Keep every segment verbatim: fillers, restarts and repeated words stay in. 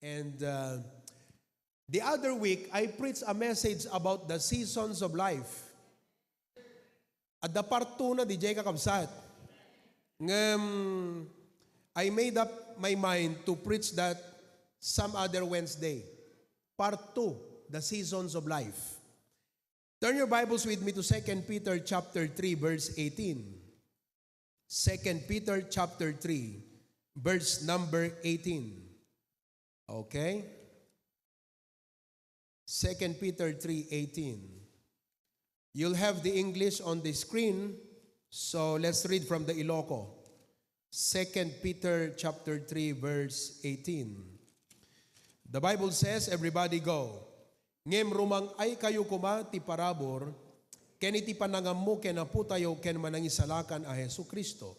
And uh, the other week, I preached a message about the seasons of life. Adda part two na, D J, kakabsat. Ngem, I made up my mind to preach that some other Wednesday. Part two, the seasons of life. Turn your Bibles with me to Second Peter chapter three, verse eighteen. Second Peter chapter three, verse number eighteen. Okay? Second Peter three eighteen. You'll have the English on the screen, so let's read from the Iloko. Second Peter chapter three, verse eighteen. The Bible says, everybody go. Ngem rumang-aykayo koma ti parabur ken iti panangammo ken Apotayo ken Manangisalakan a Jesu-Cristo.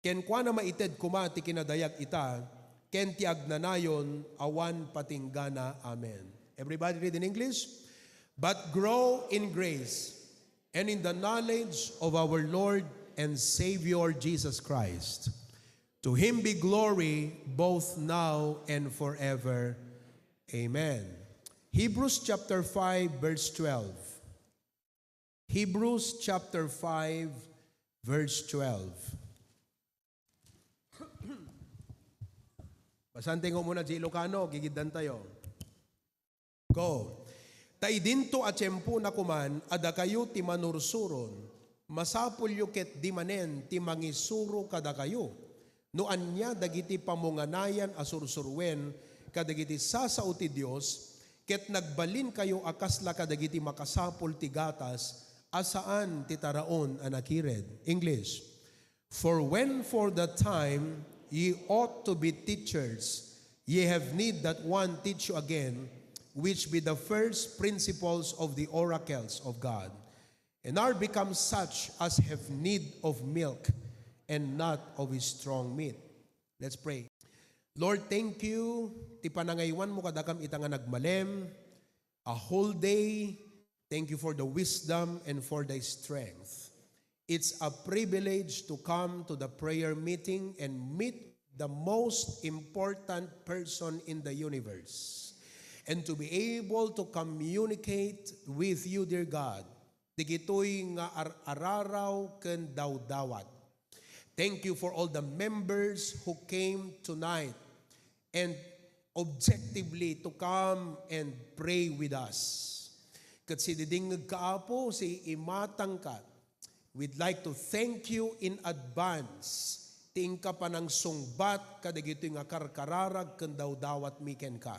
Kenkuana maited koma ti kinadayag ita ken ti agnanayon awan patinggana. Amen. Everybody read in English. But grow in grace and in the knowledge of our Lord and Savior Jesus Christ. To him be glory both now and forever. Amen. Hebrews chapter five, verse twelve. Hebrews chapter five, verse twelve. Basaen tayo muna ti Ilocano, gigiddan tayo. Go. Ta idinto a tiempo na kuman a dakayo ti manursuron, masapulyo ket di manen ti mangisuro kadakayo. No ania dagiti pamunganayan a sursuruen kadagiti sasao ti Dios, ket nagbalinkayo a kasla kadagiti makasapul ti gatas a saan ti taraon a nakired. English, For when for the time ye ought to be teachers, ye have need that one teach you again, which be the first principles of the oracles of God, and are become such as have need of milk and not of strong meat. Let's pray. Lord, thank you ti panangaywanmo kadakam ita nga nagmalem, a whole day. Thank you for the wisdom and for the strength. It's a privilege to come to the prayer meeting and meet the most important person in the universe and to be able to communicate with you, dear God. Digitoy nga ar-araraw ken dawdawat. Thank you for all the members who came tonight and objectively to come and pray with us. Ket sididingngeg ka, Apo, si imatangka, we'd like to thank you in advance ti inka panangsungbat kadagitoy nga karkararag ken dawdawatmi kenka.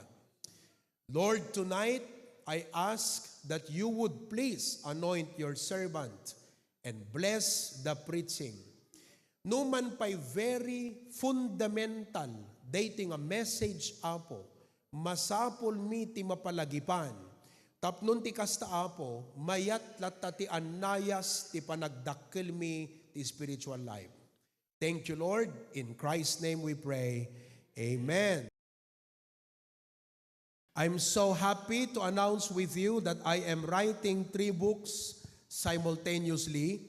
Lord, tonight, I ask that you would please anoint your servant and bless the preaching. No man pay very fundamental daytoy nga message, Apo, masapulmi ti mapalagipan. Tapno ti kasta, Apo, mayat latta ti annayas ti panagdakkelmi ti spiritual life. Thank you, Lord. In Christ's name we pray. Amen. I'm so happy to announce with you that I am writing three books simultaneously.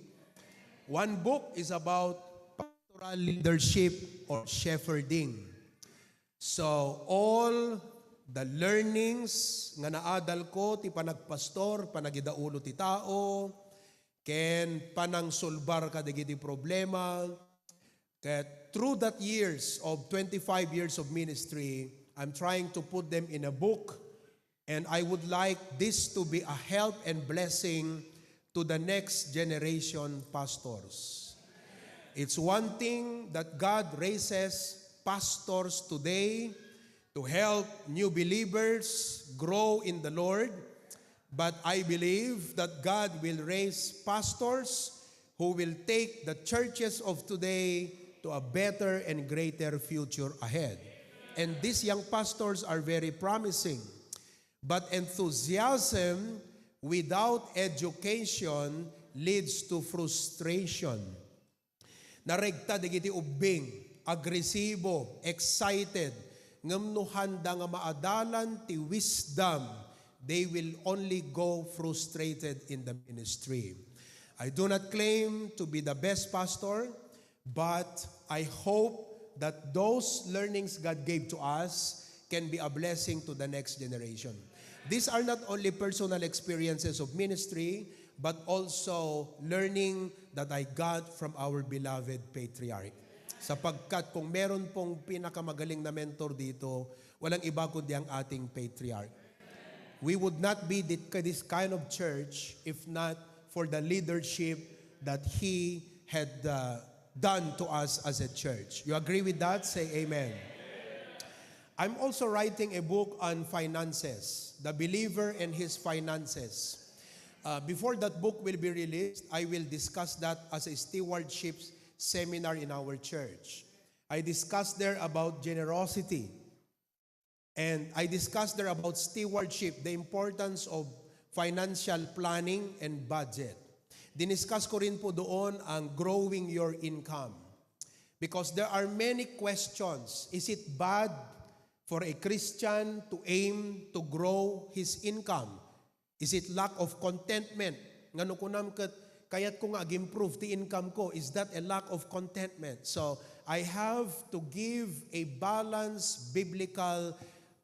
One book is about pastoral leadership or shepherding. So, all the learnings nga naadal ko ti panagpastor, panagidaulo ti tao, ken panangsulbar kadagiti problema, ket through that years of twenty-five years of ministry, I'm trying to put them in a book, and I would like this to be a help and blessing to the next generation pastors. It's one thing that God raises pastors today to help new believers grow in the Lord, but I believe that God will raise pastors who will take the churches of today to a better and greater future ahead. And these young pastors are very promising. But enthusiasm without education leads to frustration. Naregta dagiti ubbing, agresibo, excited, ngem no handa nga maadalan ti wisdom, they will only go frustrated in the ministry. I do not claim to be the best pastor, but I hope that those learnings God gave to us can be a blessing to the next generation. These are not only personal experiences of ministry, but also learning that I got from our beloved patriarch. Sapagkat kung meron pong pinakamagaling na mentor dito, walang iba kundi ang ating patriarch. We would not be thi-, this kind of church if not for the leadership that he had uh, done to us as a church. You agree with that? Say amen. I'm also writing a book on finances, The Believer and His Finances. Uh, before that book will be released, I will discuss that as a stewardship seminar in our church. I discussed there about generosity. And I discussed there about stewardship, the importance of financial planning and budget. Diniscuss ko rin po doon ang growing your income. Because there are many questions. Is it bad for a Christian to aim to grow his income? Is it lack of contentment? Ngano kunam ket kayat ko nga ag-improve ti income ko? Is that a lack of contentment? So, I have to give a balanced biblical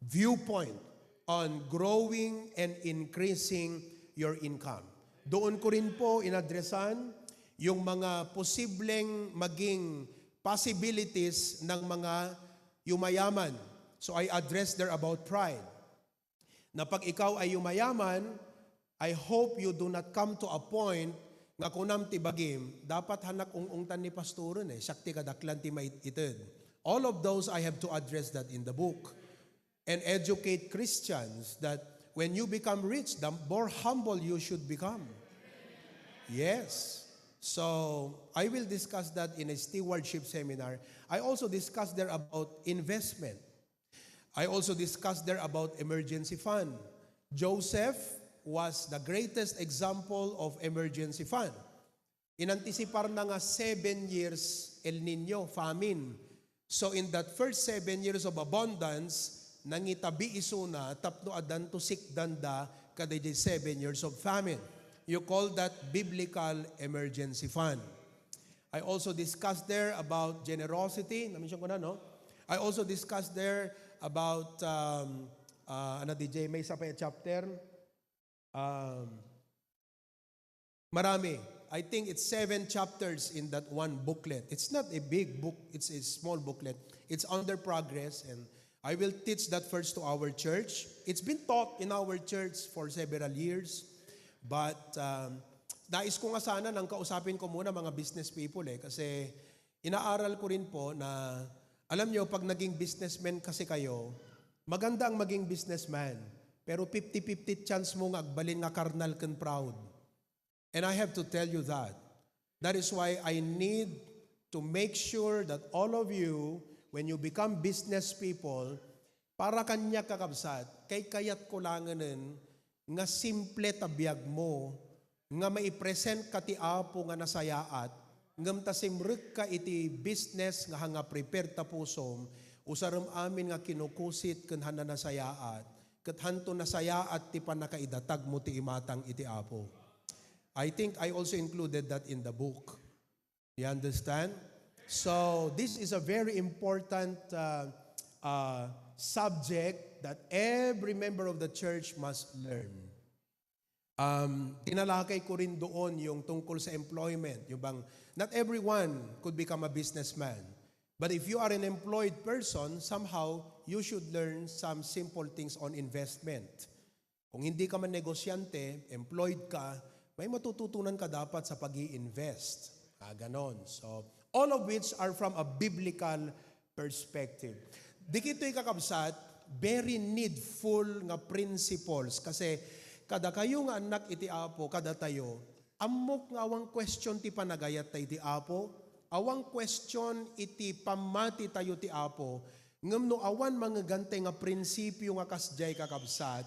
viewpoint on growing and increasing your income. Doon ko rin po inadresan yung mga posibleng maging possibilities ng mga yumayaman. So, I address there about pride. Na pag ikaw ay yumayaman, I hope you do not come to a point nga kunam ti bagim, dapat hanak ung-ungtan ni pastoren eh, siak ti kadaklan ti maited. All of those, I have to address that in the book and educate Christians that when you become rich, the more humble you should become. Yes. So, I will discuss that in a stewardship seminar. I also discussed there about investment. I also discussed there about emergency fund. Joseph was the greatest example of emergency fund. Inantisipar na nga seven years El Nino, famine. So in that first seven years of abundance, nangitabi isuna tapno addan to sikdanda kadaydi seven years of famine. You call that biblical emergency fund. I also discussed there about generosity. Na-mention ko na, no? I also discussed there about, um, uh, ano, D J, may isa pa yung chapter? Um, marami. I think it's seven chapters in that one booklet. It's not a big book. It's a small booklet. It's under progress, and I will teach that first to our church. It's been taught in our church for several years, but, um, nais ko nga sana nang kausapin ko muna mga business people eh, kasi inaaral ko rin po na, alam nyo, pag naging businessman kasi kayo, maganda ang maging businessman, pero fifty fifty chance mo nga agbalin nga karnal ken proud. And I have to tell you that. That is why I need to make sure that all of you, when you become business people, para kaniak, kakabsat, kaykayat ko langenen nga simple ta biag mo, nga maipresent ka ti Apo nga nasayaat, ngem ta simrek ka iti business nga hanga prepared ta pusom, usarem amin nga kinukusit ken hana nasayaat, ket hanto nasayaat ti pannakaidatag mo ti imatang iti Apo. I think I also included that in the book. You understand? So, this is a very important uh, uh, subject that every member of the church must learn. Um, tinalakay ko rin doon yung tungkol sa employment. Yung bang, not everyone could become a businessman. But if you are an employed person, somehow, you should learn some simple things on investment. Kung hindi ka man negosyante, employed ka, may matututunan ka dapat sa pag-i-invest. Ah, ganon. So, all of which are from a biblical perspective. Dikitoy, kakabsat, very needful nga principles kasi kada kayo nga annak iti Apo, kada tayo, ammok nga awan question ti panagayat ta iti Apo, awan question iti pammati tayo ti Apo, ngem no awan mangegantay nga prinsipyo nga kasdiay, kakabsat,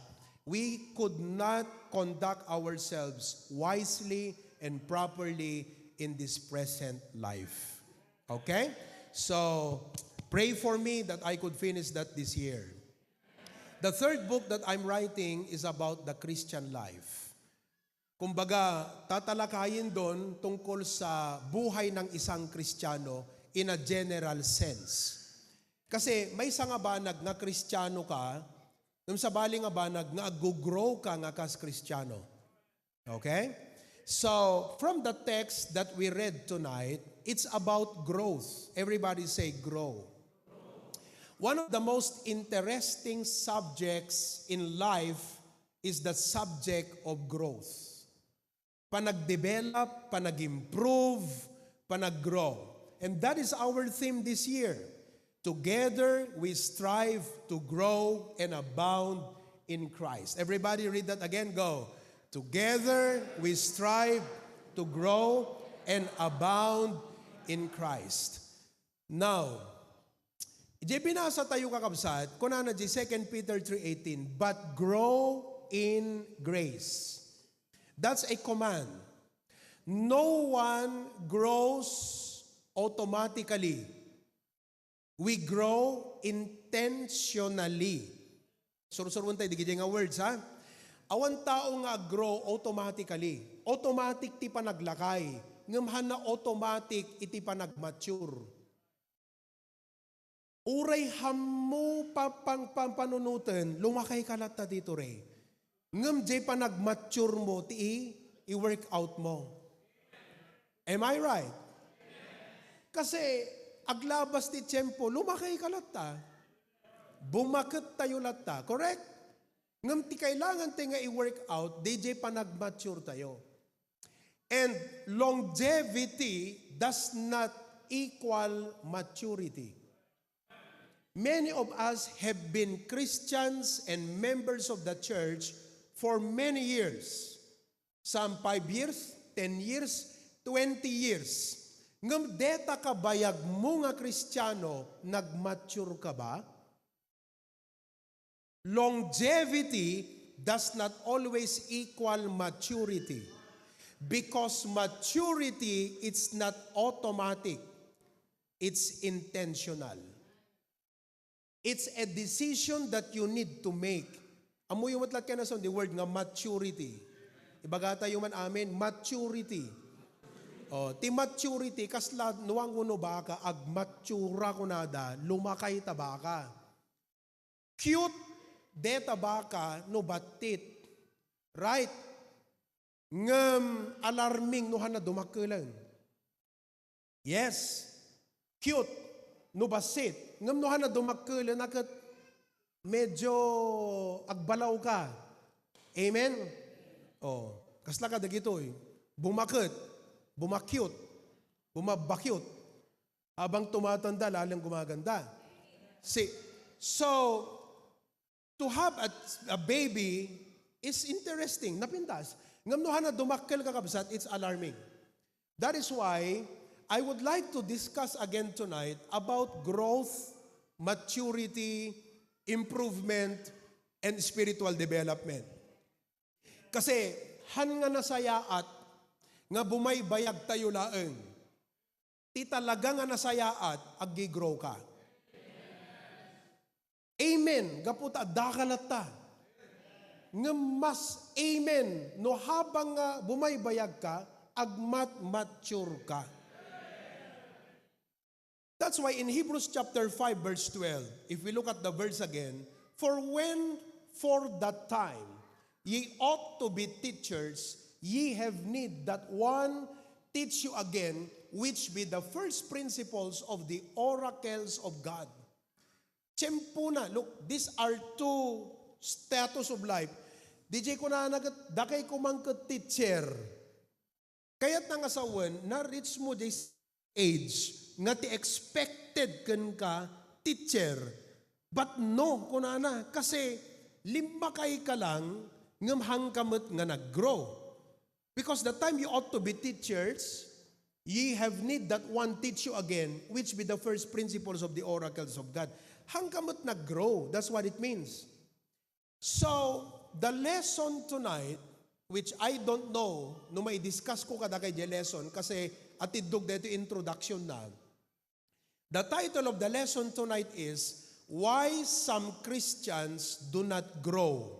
we could not conduct ourselves wisely and properly in this present life. Okay? So, pray for me that I could finish that this year. The third book that I'm writing is about the Christian life. Kumbaga, tatalakayin doon tungkol sa buhay ng isang Kristiyano in a general sense. Kasi maysa nga banag nga Kristiano ka, ngem sabali nga banag nga aggugrow ka nga kas Kristiano. Okay? So, from the text that we read tonight, it's about growth. Everybody say, "Grow." One of the most interesting subjects in life is the subject of growth. Panagdevelop, panag-improve, panaggrow. And that is our theme this year. "Together we strive to grow and abound in Christ." Everybody read that again. Go. "Together we strive to grow and abound in Christ." Now, idiay binasa tayo, kakabsat, kunana di Second Peter three eighteen, "But grow in grace." That's a command. No one grows automatically. We grow intentionally. Sursurwen tayo, di gidi nga words, ha? Awan tao nga aggrow automatically. Automatic ti panaglakay. Ngem hanna automatic iti panagmature. Uray hammo pa-, pang-, pampanunoten, lumakay ka latta dito, re. Ngem jay panagmature mo, ti i-, i-workout mo. Am I right? Kasi aglabas ti tiempo, lumakay ka latta. Bumaket tayo latta, correct? Ngem ti kailangan tayo nga i-workout, di jay panagmature tayo. And longevity does not equal maturity. Many of us have been Christians and members of the church for many years. Some five years, ten years, twenty years. Ngem deta kabayag mo nga Kristiano, nagmature ka ba? Longevity does not always equal maturity, because maturity, it's not automatic, it's intentional. It's a decision that you need to make. Ammoyo met latta nga nason di word nga maturity. Ibagatayo man, amen, maturity. Oh, ti maturity, kasla nuang wenno baka, agmatura kunada, lumakay ta baka. Cute deta baka no battit. Right? Ngem alarming no hanna dumakkelen. Yes. Cute no bassit. Ngem no hanna dumakkelen a ket medyo agbalaw ka. Amen? Oh, kasla ka dagitoy. Bumaket, bumakyut, bumabakyut. Habang tumatanda, lalong gumaganda. See, so, to have a, a baby is interesting, napintas. Ngem no hanna dumakkel, kakabsat, it's alarming. That is why I would like to discuss again tonight about growth, maturity, improvement, and spiritual development. Kasi, han nga nasayaat nga bumaybayag tayo laeng, ti talaga nga nasayaat, aggi-grow ka. Amen. Gapu ta adda ka latta. Ngem mas amen no habang nga bumaybayag ka, agmatmature ka. That's why in Hebrews chapter five verse twelve, if we look at the verse again, "For when for that time ye ought to be teachers, ye have need that one teach you again, which be the first principles of the oracles of God." Tiempo na, look, these are two status of life. Di jay kunana ket, dakay kuman ket teacher. Kayatna nga sawen, na-reach mo this age nga ti expected kenka teacher. But no, kunana, kasi limmakay ka lang, ngem hanka met nga nag-grow. Because the time you ought to be teachers, ye have need that one teach you again, which be the first principles of the oracles of God. Hanka met nag-grow, that's what it means. So, the lesson tonight, which I don't know no mai-discuss ko kadakay diay lesson kasi atiddog daytoy introduction na. The title of the lesson tonight is, "Why Some Christians Do Not Grow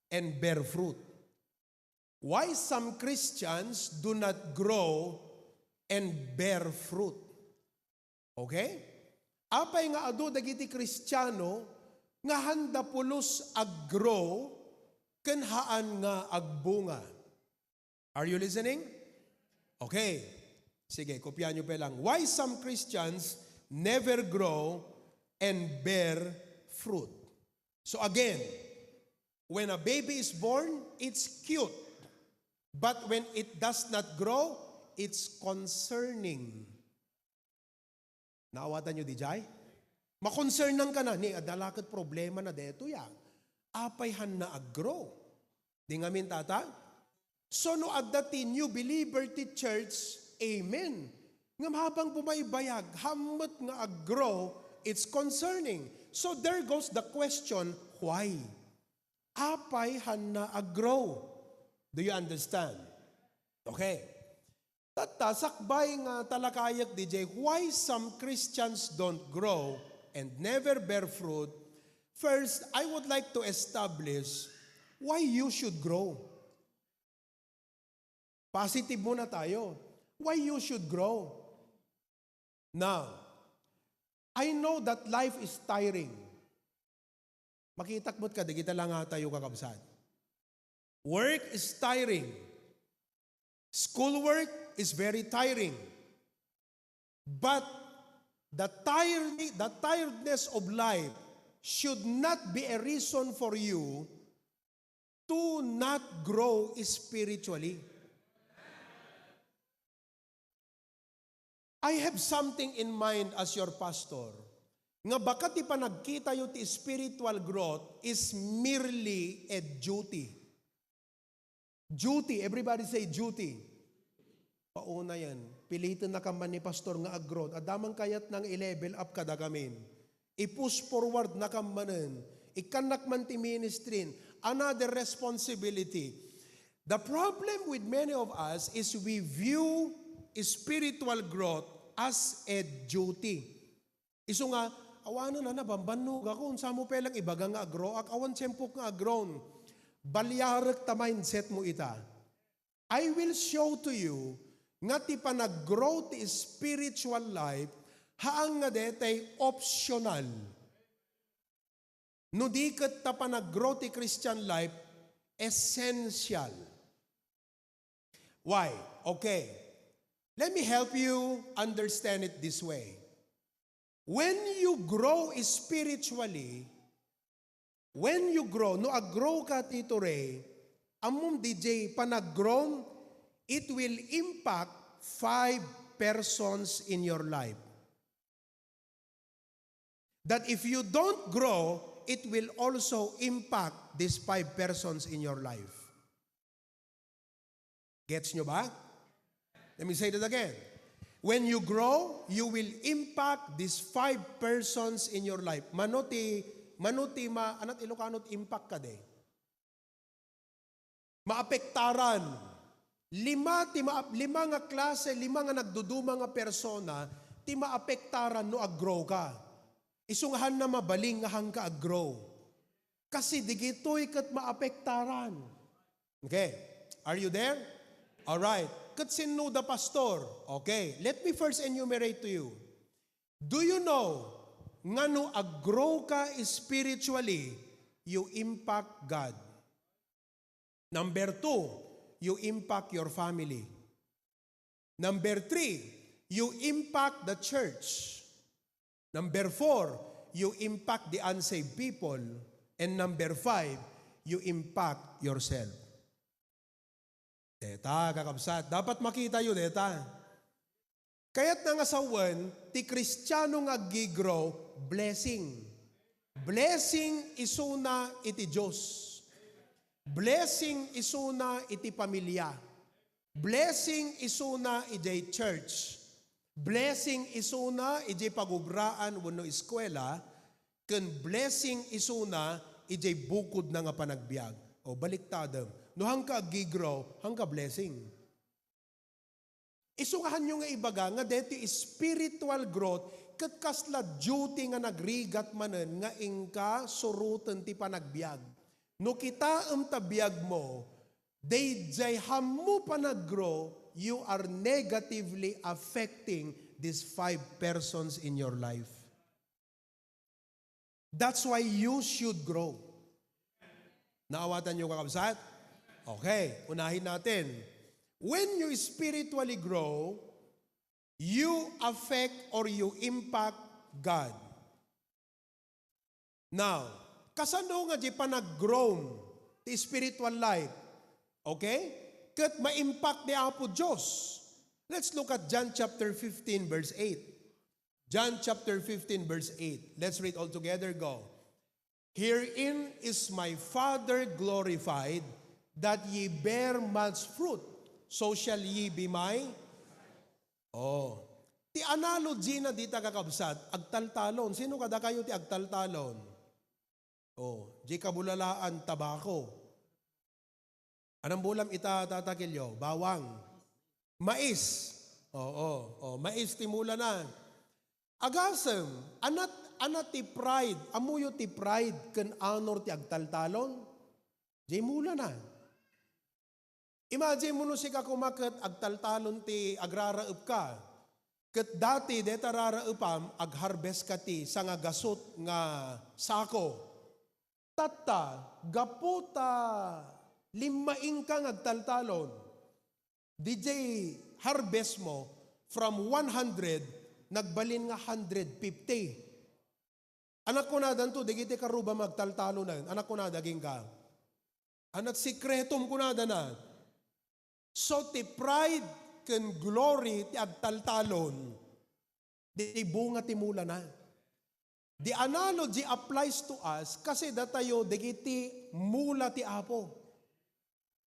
and Bear Fruit." Why some Christians do not grow and bear fruit. Okay? Apay nga adu dagiti Kristiano nga haanda pulos ag-grow ken haan nga agbunga? Are you listening? Okay. Sige, kopyaenyo pa lang. Why some Christians never grow and bear fruit? So again, when a baby is born, it's cute. But when it does not grow, it's concerning. Naawatanyo diay? Makonsernan ka na, ni, adda la ket problema na detoy, ah. Apay haanna ag-grow? Di ngamin, tata? So, no adda ti new believer ti church, amen. Ngem habang bumaybayag, haan met nga ag-grow, it's concerning. So, there goes the question, why? Apay haanna ag-grow? Do you understand? Okay. Tatta, sakbay nga talakayek diay why some Christians don't grow and never bear fruit, first, I would like to establish why you should grow. Positive muna tayo. Why you should grow? Now, I know that life is tiring. Makitak met kadagita langatayo, kakabsat. Work is tiring. Schoolwork is very tiring. But the tiring, the tiredness of life should not be a reason for you to not grow spiritually. I have something in mind as your pastor, nga baka ti panagkitayo ti spiritual growth is merely a duty. Duty, everybody say duty. Pauna yan. Piliten na ka man ni pastor nga ag-growth. Adda man kayat nang i-level up kada gamin. I-push forward na ka manen. Ikkannak man ti ministry. Another responsibility. The problem with many of us is we view spiritual growth as a duty. Isu nga, awanen a nabambannogakon, sa mo pay lang ibaga nga ag-grow ak, awan tiempok nga ag-grown. Baliarek ta mindset mo ita. I will show to you nga ti panag-grow ti spiritual life, haan nga detay optional. No di ket ta panag-grow ti Christian life, essential. Why? Okay. Let me help you understand it this way. When you grow spiritually, when you grow, no ag-grow ka, Tito Ray, ammom diay panag-grow, it will impact five persons in your life. That if you don't grow, it will also impact these five persons in your life. Gets nyo ba? Let me say that again. When you grow, you will impact these five persons in your life. Mano ti, mano ti ma-, anat Ilocano ti impact kadi? Maapektaran. Lima ti ma-, lima nga klase, lima nga nagduduma nga persona ti maapektaran no ag-grow ka. Isu nga haanna mabalin nga haanka ag-grow. Kasi digitoy ket maapektaran. Okay. Are you there? All right. Ket sinno da, pastor? Okay. Let me first enumerate to you. Do you know nga no ag-grow ka spiritually, you impact God? Number two, you impact your family. Number three, you impact the church. Number four, you impact the unsaved people. And number five, you impact yourself. Deta, kakabsat, dapat makitayo deta. Kayatna nga sawen, ti Kristiano nga aggi-grow, blessing. Blessing isuna iti Dios. Blessing isuna iti pamilia. Blessing isuna idiay church. Blessing isuna idiay pagugraan wenno eskuela, ken blessing isuna idiay bukodna nga panagbiag. O, baliktadem. No haanka aggi-grow, haanka blessing. Isu nga haanyo nga ibaga nga daytoy spiritual growth ket kasla duty nga nagrigat manen nga inka suroten ti panagbiag. No kitaem ta biagmo, daydiay haanmo panag-grow, you are negatively affecting these five persons in your life. That's why you should grow. Naawatan niyo, kakabsat? Okay, unahin natin. When you spiritually grow, you affect or you impact God. Now, kasano nga di panag-grow ti spiritual life? Okay? Ket ma-impact ni Apo Dios. Let's look at John chapter fifteen, verse eight. John chapter fifteen, verse eight. Let's read all together. Go. "Herein is my Father glorified, that ye bear much fruit. So shall ye be my," oh. Ti analogy na dita, kakabsat, agtaltalon. Sino kadakayo ti agtaltalon? Oh, di kabulalaan, tabako. Anong bulam ita, Tata Kelio? Bawang. Mais. Oo, oh, mais ti mulana. Agasem, anat, anat ti pride, ammoyo ti pride ken honor ti agtaltalon? Di mulana. Imagine mo no sika koma ket agtaltalon ti agraraepka. Ket dati deta raraepam, agharvestka ti sangagasut nga sako. Tatta, gapu ta limmaingka nga agtaltalon, diay harvest mo from one hundred, nagbalin nga hundred fifty. Anak kunadanto, dagiti karrubam agtaltalonen. Anak kunada, agingga. Anat sikretom kunadana. So, ti pride ken glory ti agtaltalon, di bunga ti mulana. The analogy applies to us kasi datayo dagiti mula ti Apo.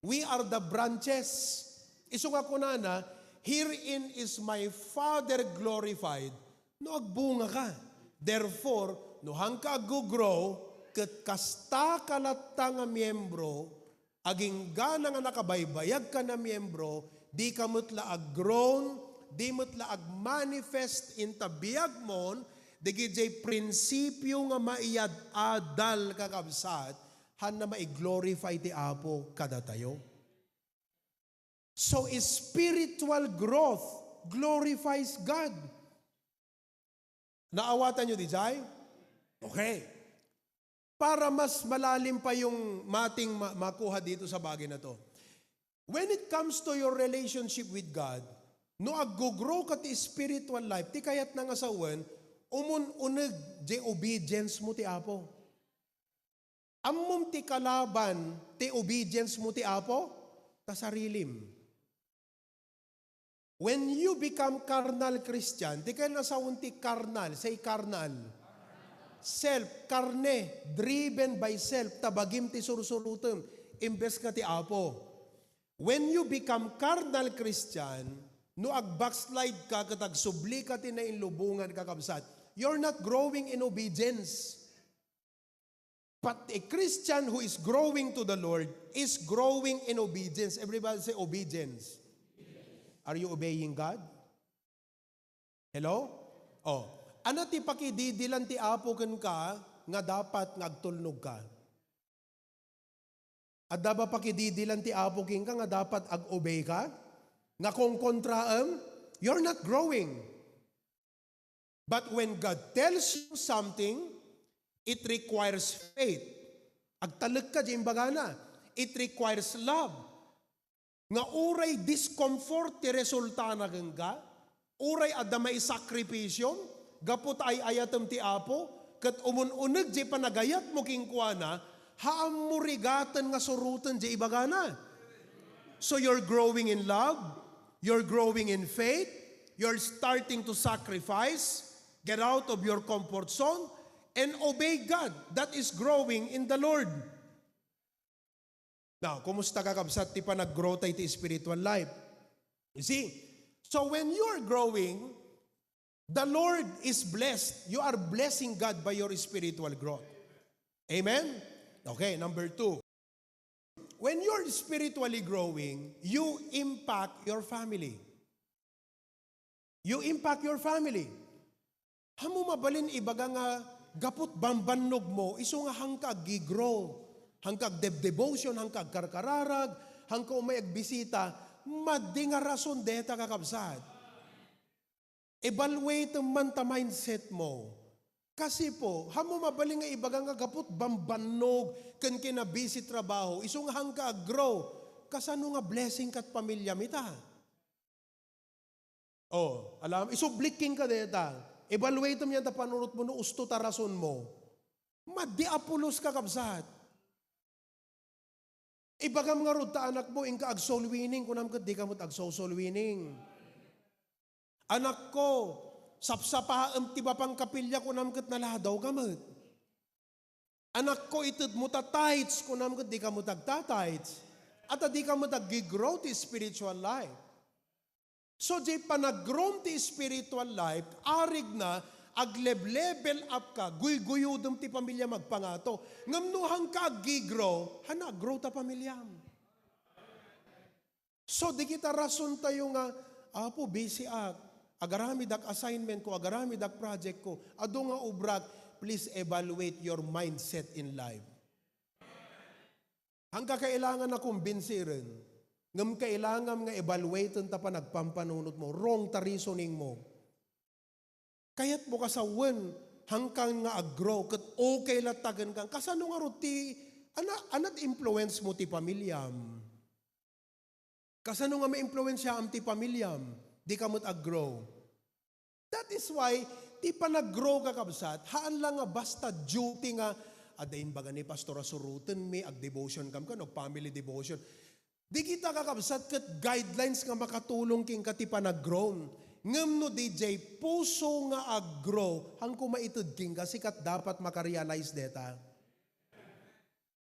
We are the branches. Isu nga kunana, "Herein is my Father glorified," no agbunga ka. Therefore, no hangka aggugrow, ket kasta ka latta nga miembro, aginggana nga nakabaybayag ka nga miembro, di ka met la ag-grown, di met la ag-manifest inta biagmon, dagiti prinsipio nga maiad-adal, kakabsat, hanna mai-glorify ti Apo kadatayo. So, spiritual growth glorifies God. Naawatan niyo diay? Okay. Para mas malalim pa yung mating ma-, makuha dito sa bagay na to. When it comes to your relationship with God, no aggugrow ka ti spiritual life, ti kayatna nga sawen, umun-uneg diay obedience mo ti Apo. Ammom ti kalaban ti obedience mo ti Apo? Ta sarilim. When you become carnal Christian, ti kayatna sawen ti carnal, say carnal. Self, karne, driven by self, ta bagim ti sursurutem, imbes nga ti Apo. When you become carnal Christian, no ag-backslide ka ket agsubli ka ti nainlubongan, kakabsat, you're not growing in obedience. But a Christian who is growing to the Lord is growing in obedience. Everybody say, "Obedience." Are you obeying God? Hello? Oh. Ano ti pakididilan ti Apo kenka nga dapat nga agtulnog ka? Adda ba pakididilan ti Apo kenka nga dapat ag-obey ka? Nga kung kontraem, you're not growing. But when God tells you something, it requires faith. Agtalek ka di imbagana. It requires love. Nga uray discomfort ti resultana kenka, uray adda maisakripisyo, gapu ta ay-ayatem ti Apo, ket umun-uneg diay panagayatmo kenkuana, haammo rigaten nga suroten diay ibagana. So you're growing in love, you're growing in faith, you're starting to sacrifice, get out of your comfort zone, and obey God. That is growing in the Lord. Now, kumusta, kakabsat, ti panag-grow tayo ti spiritual life? You see? So when you are growing, the Lord is blessed. You are blessing God by your spiritual growth. Amen? Okay, number two. When you're spiritually growing, you impact your family. You impact your family. Haanmo mabalin ibaga nga gaput bambannog mo, isu nga hangka aggi-grow, hangka agdeb-devotion, hangka agkarkararag, hangka umay agbisita, madi nga rason deta, kakabsat. Evaluate man ta mindset mo. Kasi po, haanmo mabalin nga ibaga nga gaput bambannog ken kinabisi trabaho, isu nga haanka ag-grow, kasano nga blessing kat pamiliam ita? Oh, alam, isublik kenka dayta. Evaluatem yan ta panunotmo no usto ta rasonmo. Madi a pulos, kakabsat. Ibagam ngarud ta anakmo, inka ag-soul winning, kunam ket dika met ag-soul winning. Anakko, sapsapaem ti mapangkapilya, kunam ket naladawka met. Anakko, itedmo ta tithes, kunam ket dika met agta-tithes. Ata dika met ag-grow ti spiritual life. So, diay panag-grow ti spiritual life, arigna, agleb-level up ka, guyguyodem ti pamiliam agpangato. Ngem no haanka ag-grow, haanna ag-grow ta pamiliam. So, dagita rasontayo nga, "Apo, busy ak. Agaramidak assignment ko, agaramidak project ko. Adu nga obrak." Please evaluate your mindset in life. Haanka kailangan a kumbinsiren, ngem kailangam nga evaluaten ta panagpampanunotmo. Wrong ta reasoning mo. Kayatmo kasawen, haankan nga ag-grow, ket okay latta kenka. Kasano ngarud ti, ana, anat influence mo ti pamiliam? Kasano nga maimpluwensiaam ti pamiliam? Dika met ag-grow. That is why, ti panag-grow, kakabsat, haan la nga basta duty nga, "Adda imbaga ni pastor a surotenmi, ag-devotion kam kano, ag-family devotion." Dagita, kakabsat, ket guidelines nga makatulong kenka ti panag-grow. Ngem no diay puso nga ag-grow, haanko maited kenka, sika ti dapat makarealize dayta.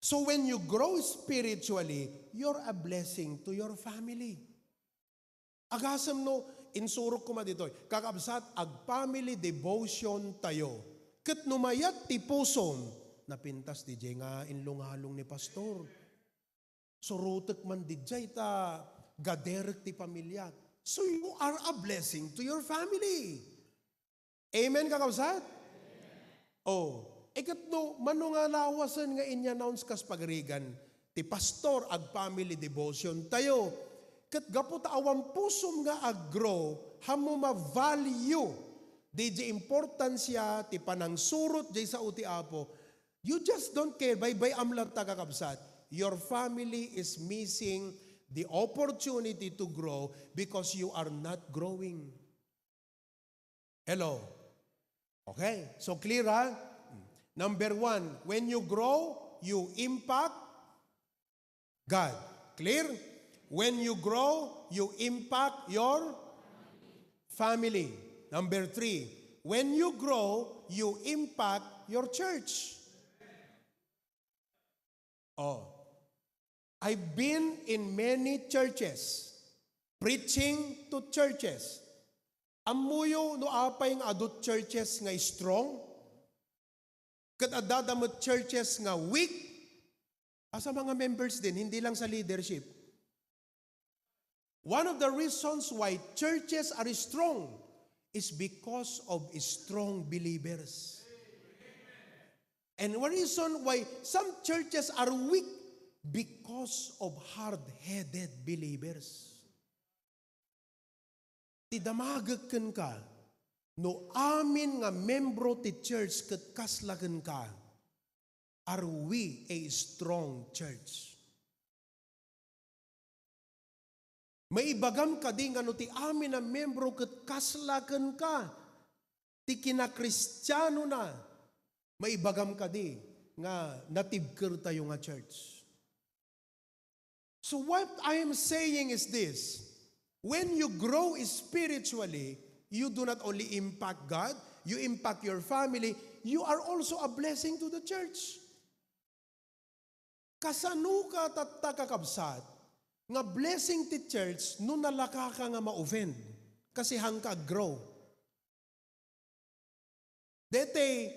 So when you grow spiritually, you're a blessing to your family. Agasem no, insurok koma ditoy, kakabsat, ag-family devotion tayo. Ket no mayat ti pusom, napintas diay nga inlungalong ni pastor. Surotek man diay ta gaderek ti pamiliak. So you are a blessing to your family. Amen, kakabsat? Oh, iket no, mano nga lawasen nga inya-announce kas pagarigan ti pastor, ag-family devotion tayo. Ket gapu ta awan pusom nga ag-grow, haanmo ma-value diay importansia ti panangsurot diay sao ti Apo. You just don't care. Baybay-am latta, kakabsat. Your family is missing the opportunity to grow because you are not growing. Hello? Okay, so clear, ha? Number one, when you grow, you impact God. Clear? When you grow, you impact your family. Number three, when you grow, you impact your church. Oh. I've been in many churches, preaching to churches. Ammoyo no apay nga adu churches nga strong? Ket adda met churches nga weak? Asa mga members din, hindi lang sa leadership. One of the reasons why churches are strong is because of strong believers. And one reason why some churches are weak, because of hard-headed believers. Ti damagek kenka, no amin nga membro ti church ket kasla kenka, are we a strong church? Maibagam kadi nga no ti amin a membro ket kasla kenka ti kinakristianona, maibagam kadi nga natibkertayo nga church? So what I am saying is this, when you grow spiritually, you do not only impact God, you impact your family, you are also a blessing to the church. Kasano ka tatta, kakabsat, nga blessing ti church no nalakaka nga ma-offend? Kasi haanka ag-grow. Daytoy,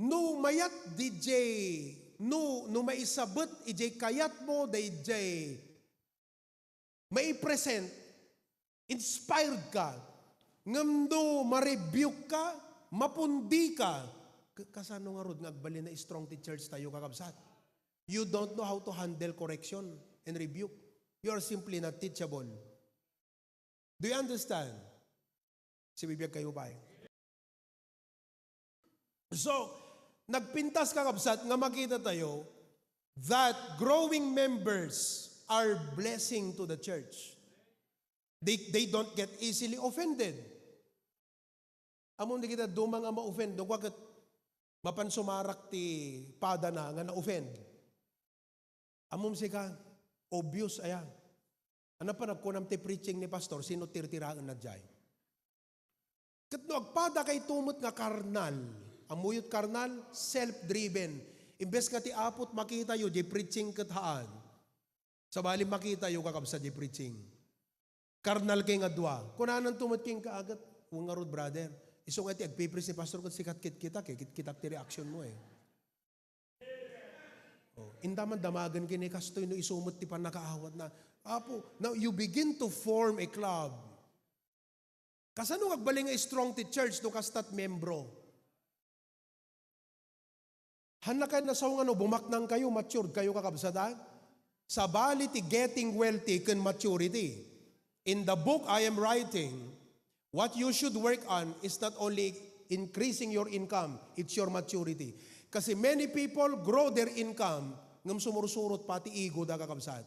no mayat diay, no, no maisabet idiay kayatmo, daydiay maipresent, inspired ka, ngem no ma-rebuke ka, mapundi ka, ka-, kasano ngarud nga agbalin a strong ti church tayo, kakabsat? You don't know how to handle correction and rebuke. You are simply not teachable. Do you understand? Sibibiag kayo, bay. So, nagpintas, kakabsat, nga makita tayo that growing members are blessing to the church. They, they don't get easily offended. Ammom, di kita duma nga ma-offend, no? Kua ket mapan sumarak ti padana nga na-offend. Ammom sika, obvious aya. Ano pa nagkunam ti preaching ni pastor, sino tirtiraenna diay? Ket no agpada kayto met nga karnal, ammuyot karnal, self-driven. Imbes nga ti Apo ti makitayo, di preaching ket haan. Sabali makitayo, kakabsat, di preaching. Karnal kay nga dua. Kunananto met kenka, agat, "Wen ngarud, brother. Isu nga ti agpipris ni pastor ket sikat kitkitak, eh. Kitkitak ti reaction mo, eh." Oh, inta man damagen ken ni kastoy no isu met ti pannakaawatna. Apo, now you begin to form a club. Kasano nga agbalin nga strong ti church no kastat membro? Hanna kay nasaw nga no bumaknang kayo, matured kayo, kakabsat, a? Sabali ti getting wealthy ken maturity. In the book I am writing, what you should work on is not only increasing your income, it's your maturity. Kasi many people grow their income, ngem sumursurot pati ego da, kakabsat.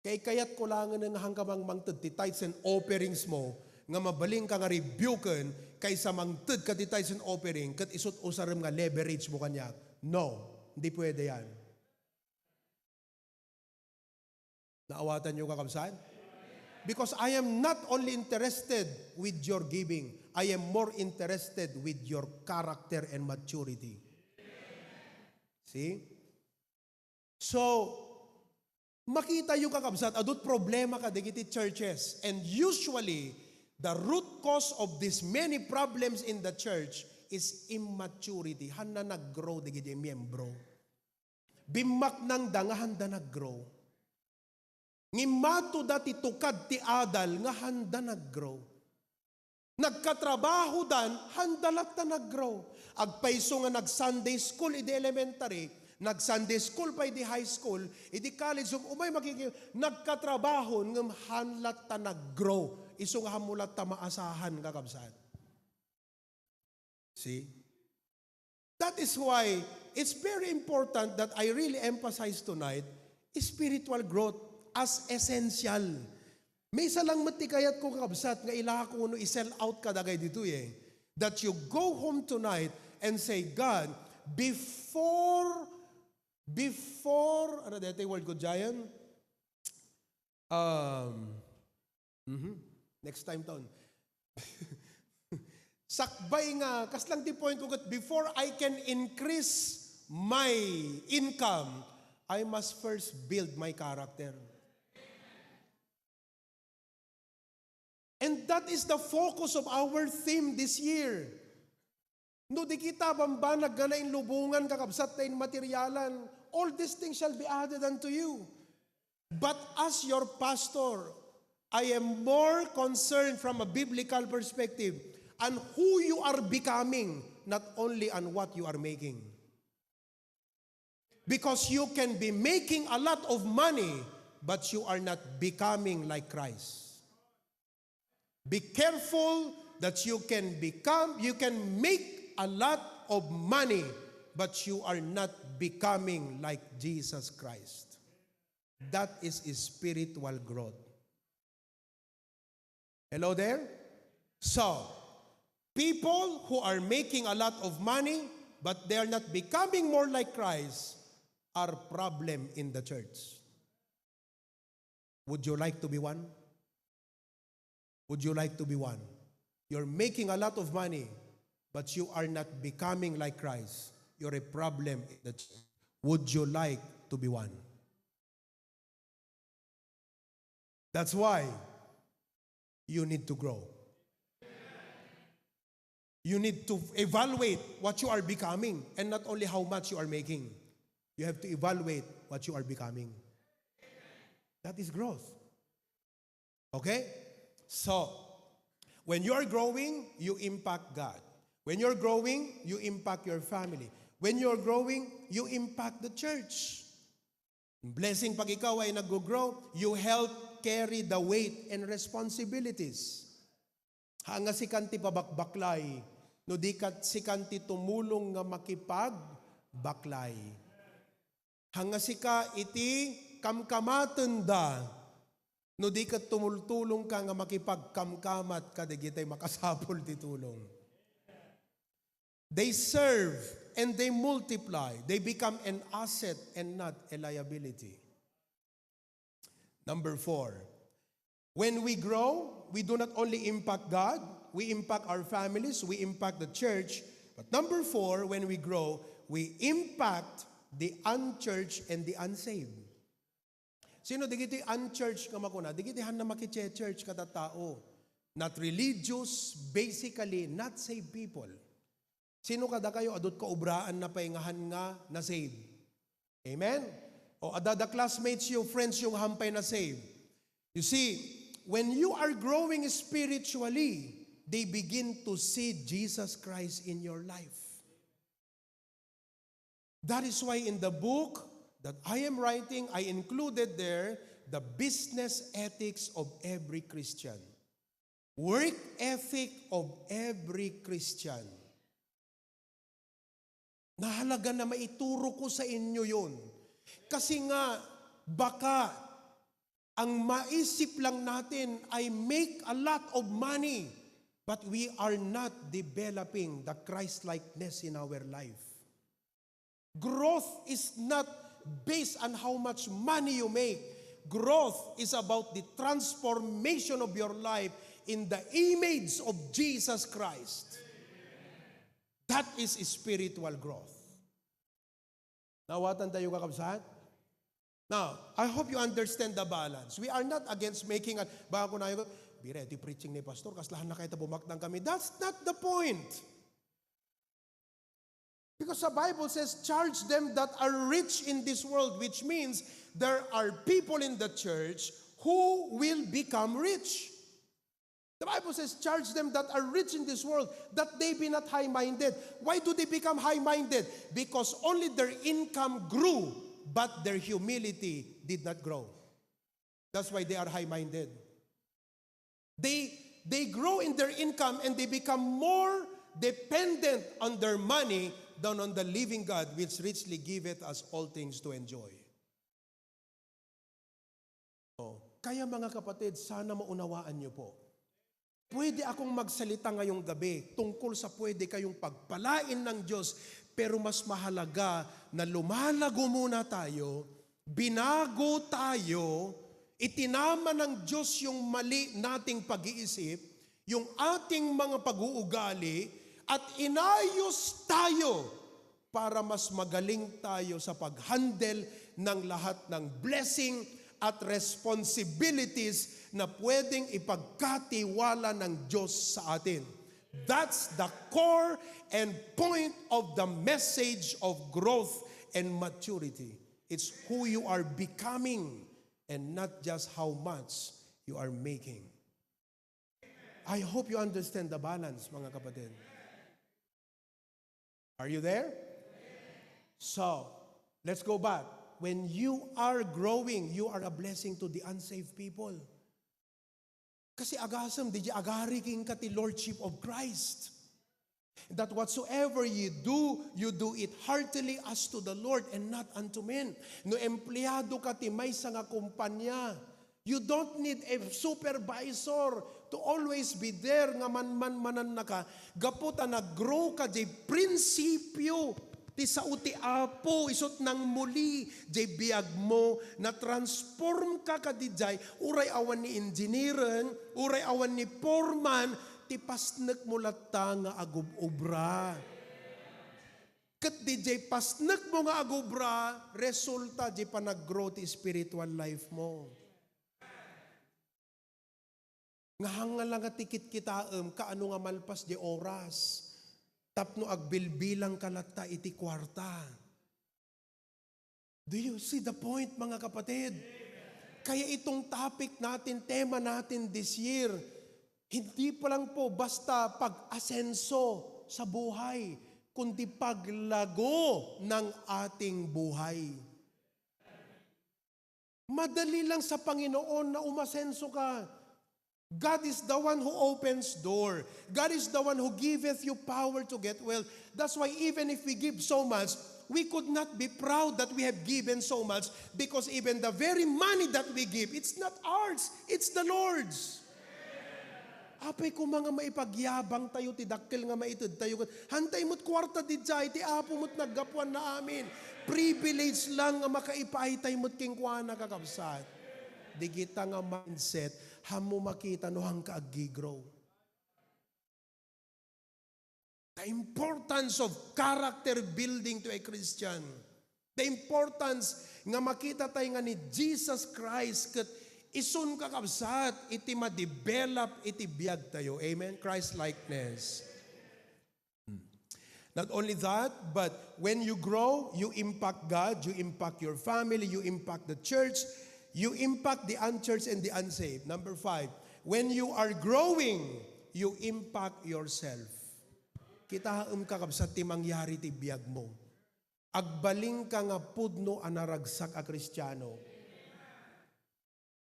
Kay kayatko laengen nga haanka mangted ti tithes and offerings mo, nga mabalinka nga rebuken kaysa mangted ka ti tithes and offering ket isut' usarem nga leverage mo kaniak. No, hindi pwede yan. Naawatanyo, kakabsat? Because I am not only interested with your giving, I am more interested with your character and maturity. See? So, makitayo, kakabsat, adut problema kadagiti churches. And usually, the root cause of these many problems in the church is immaturity. Haanda nag-grow dagiti miyembro. Bimmaknangda nga haanda nag-grow. Ngimmato da ti tukad ti adal nga haanda nag-grow. Nagkatrabahodan, haanda latta nag-grow. Agpayso nga nag-Sunday school idi elementary, nag-Sunday school pay idi high school, idi college, um-, umay makiki-, nagkatrabahon, ngem haan latta nag-grow. Isu nga haanmo latta maasahan, kakabsat. See? That is why it's very important that I really emphasize tonight spiritual growth as essential. Maysa lang met ti kayatko, kakabsat, nga ilako no i-sell out ka dagay ditoy, eh. That you go home tonight and say, "God, before, before," ano daytoy word ko, Giant? Um, mhm. Next time taon. Sakbay nga, kas lang ti point ko ket, before I can increase my income, I must first build my character. And that is the focus of our theme this year. No di kita bambanag nga nainlubongan, kakabsat, ta inmaterialan, all these things shall be added unto you. But as your pastor, I am more concerned from a biblical perspective on who you are becoming, not only on what you are making. Because you can be making a lot of money, but you are not becoming like Christ. Be careful that you can become, you can make a lot of money, but you are not becoming like Jesus Christ. That is spiritual growth. Hello there? So, people who are making a lot of money, but they are not becoming more like Christ, are problem in the church. Would you like to be one? Would you like to be one? You're making a lot of money, but you are not becoming like Christ. You're a problem in the church. Would you like to be one? That's why you need to grow. You need to evaluate what you are becoming and not only how much you are making. You have to evaluate what you are becoming. That is growth. Okay? So, when you are growing, you impact God. When you're growing, you impact your family. When you're growing, you impact the church. Blessing pag ikaw ay nag-grow, you help carry the weight and responsibilities. Haan nga sikan ti pabakbaklay, no di ket sikan ti tumulong nga makipagbaklay. Haan nga sika iti kamkamatenda, no di ket tumultulongka nga makipagkamkamat kadagiti makasapul ti tulong. They serve and they multiply. They become an asset and not a liability. Number four, when we grow, we do not only impact God, we impact our families, we impact the church. But number four, when we grow, we impact the unchurched and the unsaved. Sino dagiti unchurched nga makuna? Dagiti haan nga makiche-church kada tao. Not religious, basically, not saved people. Sino kadakayo a dut kaubraanna pay nga haan nga na-save? Amen? O adda da classmates yo, friends yo nga haan pay na-save. You see, when you are growing spiritually, they begin to see Jesus Christ in your life. That is why in the book that I am writing, I included there the business ethics of every Christian. Work ethic of every Christian. Nahalaga na maituro ko sa inyo yun. Kasi nga, baka ang maisip lang natin ay make a lot of money, but we are not developing the Christ-likeness in our life. Growth is not based on how much money you make. Growth is about the transformation of your life in the image of Jesus Christ. That is spiritual growth. Naawatan tayo, kakabsat? Now, I hope you understand the balance. We are not against making a, baka kunayo, "Bire, ti preaching ni Pastor, kaslahan na kayo ta bumaknang kami." That's not the point. Because the Bible says, "Charge them that are rich in this world," which means there are people in the church who will become rich. The Bible says, "Charge them that are rich in this world, that they be not high-minded." Why do they become high-minded? Because only their income grew, but their humility did not grow. That's why they are high-minded. They, they grow in their income and they become more dependent on their money than on the living God, which richly giveth us all things to enjoy. Oh, kaya, mga kapatid, sana maunawaan niyo po. Pwede akong magsalita ngayong gabi tungkol sa pwede kayong pagpalain ng Diyos, pero mas mahalaga na lumalago muna tayo, binago tayo, itinama ng Diyos yung mali nating pag-iisip, yung ating mga pag-uugali, at inayos tayo para mas magaling tayo sa pag-handle ng lahat ng blessing at responsibilities na pwedeng ipagkatiwala ng Diyos sa atin. That's the core and point of the message of growth and maturity. It's who you are becoming and not just how much you are making. I hope you understand the balance, mga kapatid. Are you there? So, let's go back. When you are growing, you are a blessing to the unsaved people. Kasi agasem, di agariking ka ti Lordship of Christ. That whatsoever you do, you do it heartily as to the Lord and not unto men. No empleado ka ti maysa nga kumpanya, you don't need a supervisor to always be there nga manmanmanannaka. Gapu ta nag-grow ka di prinsipyo ti sao ti Apo, isut' nangmuli di biagmo, na-transform ka kadidiay, uray awan ni engineeren, uray awan ni foreman, ti pasnekmo latta nga agub-obra. Ket didiay pasnekmo nga agubra, resulta di panag-grow ti spiritual life mo. Nga hangala nga ti kitkitaem, kaano nga malpas di oras, tapno agbilbilang ka latta iti kuarta. Do you see the point, mga kapatid? Kaya itong topic natin, tema natin this year, hindi pa lang po basta pag-asenso sa buhay, kundi paglago ng ating buhay. Madali lang sa Panginoon na umasenso ka. God is the one who opens door. God is the one who giveth you power to get wealth. That's why even if we give so much, we could not be proud that we have given so much, because even the very money that we give, it's not ours, it's the Lord's. Apay koma nga maipagyabang tayo ti dakkel nga maited tayo ket hantay met kuarta didiay, ti Apo met naggapuanna amin. Privilege lang nga makaipaay tayo met kenkuana, kakabsat. Digita nga mindset, hammo makita no hanka aggigrow. The importance of character building to a Christian. The importance nga makita tayo nga ni Jesus Christ ket isun, kakabsat, iti ma-develop iti biag tayo. Amen? Christ-likeness. Hmm. Not only that, but when you grow, you impact God, you impact your family, you impact the church, you impact the unchurched and the unsaved. Number five, when you are growing, you impact yourself. Kitaem, kakabsat, ti mangyari ti biag mo. Agbalin ka nga pudno a naragsak a Kristiano.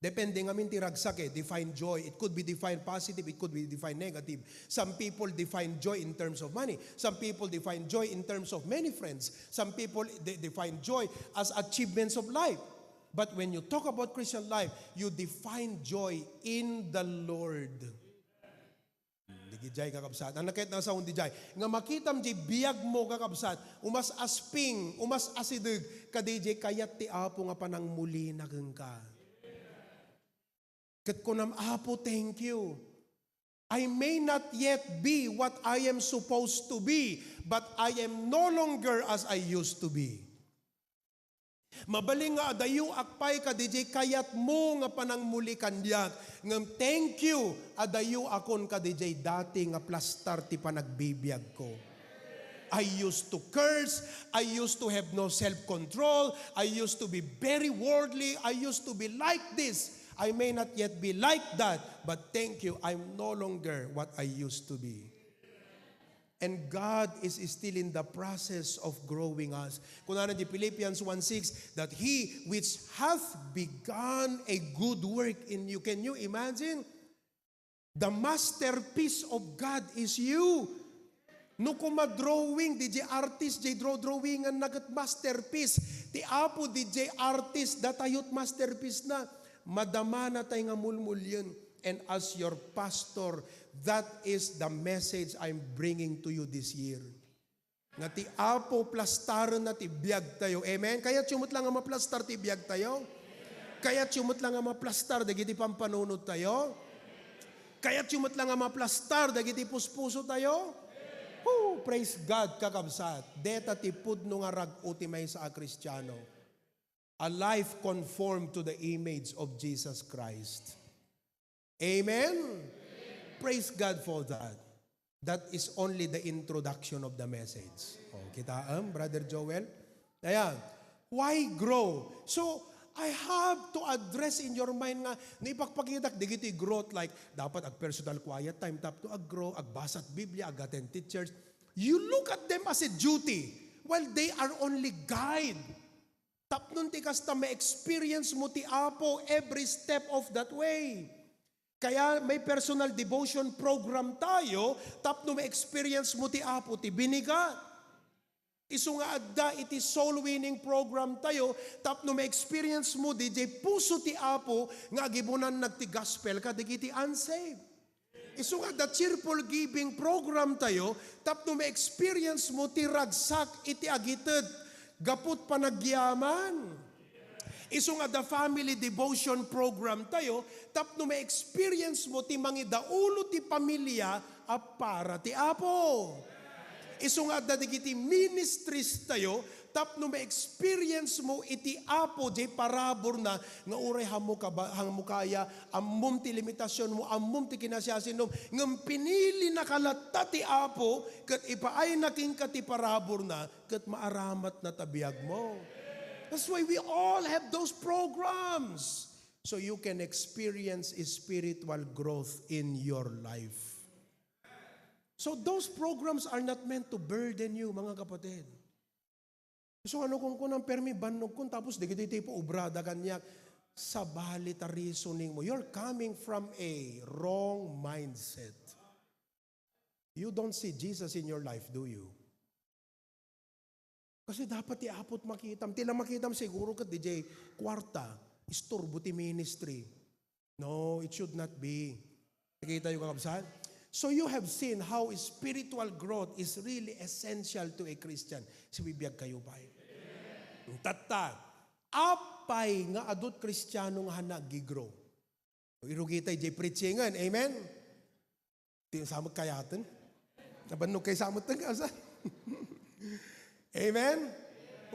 Depende ngamin ti ragsak eh. Define joy. It could be defined positive, it could be defined negative. Some people define joy in terms of money. Some people define joy in terms of many friends. Some people de- define joy as achievements of life. But when you talk about Christian life, you define joy in the Lord. Hmm, digidiay, kakabsat. Ang nakit na sa didiay. Nga makitam di biag mo, kakabsat. Umas asping, umas asideg, kadi di kayat ti Apo nga panangmulina kenka. Ket kunam, "Apo, thank you. I may not yet be what I am supposed to be, but I am no longer as I used to be." Mabalin nga adayo ak pay kadidiay kayatmo nga panangmuli kaniak, ngem thank you, adayo akon kadidiay dati nga plastar ti panagbibiagko. I used to curse, I used to have no self-control, I used to be very worldly, I used to be like this. I may not yet be like that, but thank you, I'm no longer what I used to be. And God is still in the process of growing us. Kunana di Philippians one six, that He which hath begun a good work in you. Can you imagine? The masterpiece of God is you. No koma drawing, di jay artist, jay draw-drawingan na ket masterpiece. Ti Apo, di jay artist, datayot masterpiece na. Madamana tay nga mulmulien. And as your pastor, that is the message I'm bringing to you this year. Nga ti Apo plastarenna ti biag tayo. Amen? Kayatyo met lang nga maplastar ti biag tayo? Kayatyo met lang nga maplastar dagiti pampanunot tayo? Kayatyo met lang nga maplastar dagiti puspuso tayo? Woo! Praise God, kakabsat. Deta ti pudno nga rag-o ti maysa a Kristiano. A life conformed to the image of Jesus Christ. Amen? Praise God for that. That is only the introduction of the message. Oh, kitaem, Brother Joel? Ayan. Why grow? So, I have to address in your mind nga, naipakpakitak, digiti growth, like, dapat ag-personal quiet time, tapno ag-grow, agbasat Biblia, ag-attend ti church. You look at them as a duty, while they are only guide. Tapno ti kasta, ma-experience mo ti Apo every step of that way. Kaya may personal devotion program tayo, tapno ma-experience mo ti Apo ti binigat. Isu nga adda iti soul winning program tayo, tapno ma-experience mo di jay puso ti Apo nga agibunan nagti gospel kadagiti unsaved. Isu nga adda cheerful giving program tayo, tapno ma-experience mo ti ragsak iti agited gaput panagyaman. Isu nga adda family devotion program tayo, tapno ma-experience mo ti mangidaulo ti pamilya a para ti Apo. Isu nga adda dagiti ministries tayo, tapno ma-experience mo iti Apo, jay paraburna, nga uray hammo kaba-, hammo kaya, ammom ti limitasion mo, ammom ti kinasiasinom, ngem pinilinaka latta ti Apo, ket ipaayna kenka ti paraburna, ket maaramatna ta biag mo. That's why we all have those programs. So you can experience spiritual growth in your life. So those programs are not meant to burden you, mga kapatid. So ano kung kunang permi bannogkon tapos dagiti ti paobrada kaniak? Sabali ta reasoning mo. You're coming from a wrong mindset. You don't see Jesus in your life, do you? Kasi dapat ti Apo ti makitam. Ti la makitam siguro ket D J kwarta, isturbo ti ministry. No, it should not be. Nakita yung kakabsat? So you have seen how spiritual growth is really essential to a Christian. Sibibiag kayo, pay. Tatta, apay nga adut Kristiano nga hana aggigrow? Irugitay jay preachingen. Amen? Ti sa met kayaten. Nabannog kay sa met ten, asa? Amen?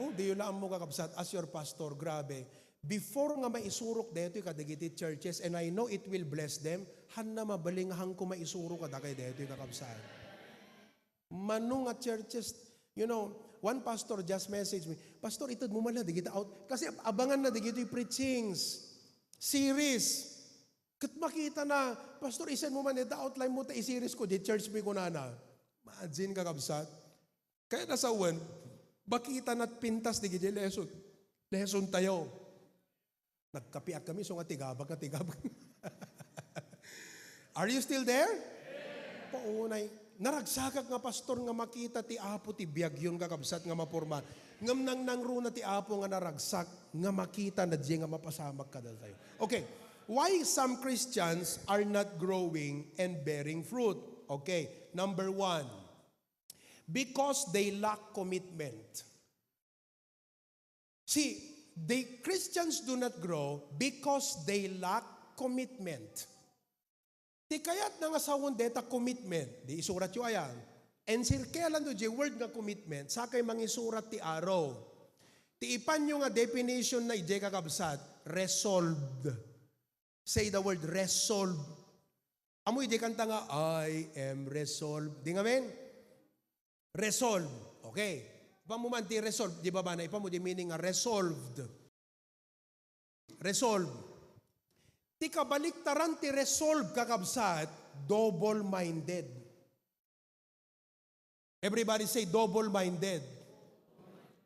Oh, di la ammo, kakabsat, as your pastor, grabe. Before nga maisurok daytoy kadagiti churches, and I know it will bless them, hanna mabalingahan ko maisurok kadakay daytoy, kakabsat. Mano nga churches, you know, one pastor just messaged me, "Pastor, ited mo man la digita out." Kasi ab-, abangan na digitoy preachings, series. Ket makita na, "Pastor, isend mo man ita outline mo ta i-series ko, di church mi," kunana. Imagine, kakabsat. Kaya nasawen, bakita na pintas digiti lesson. Lesson tayo. Nagkapiak kami, so nga tigabak, nga tigabak. Are you still there? Paunay. Naragsakak nga pastor nga makita ti Apo ti biagyon, kakabsat, nga maporma. Ngem nangnangruna ti Apo nga naragsak nga makita na diay nga mapasamak kadatayo. Okay, why some Christians are not growing and bearing fruit? Okay, number one, because they lack commitment. See, the Christians do not grow because they lack commitment. Ti kayatna nga sawen deta commitment, di isuratyo ayan. Encircle-anto jay word nga commitment, sakay mangisurat ti aro. Ti ipanyo nga definition na idiay, kakabsat, resolved. Say the word resolved. Amoy idiay kanta nga, "I am resolved." Di ngamin? Resolve. Okay. Ipan mo man ti resolve, di ba ba? Naipan mo di meaning nga resolved. Resolve. Ti kabaliktaran ti resolve, kakabsat, double-minded. Everybody say, "Double-minded."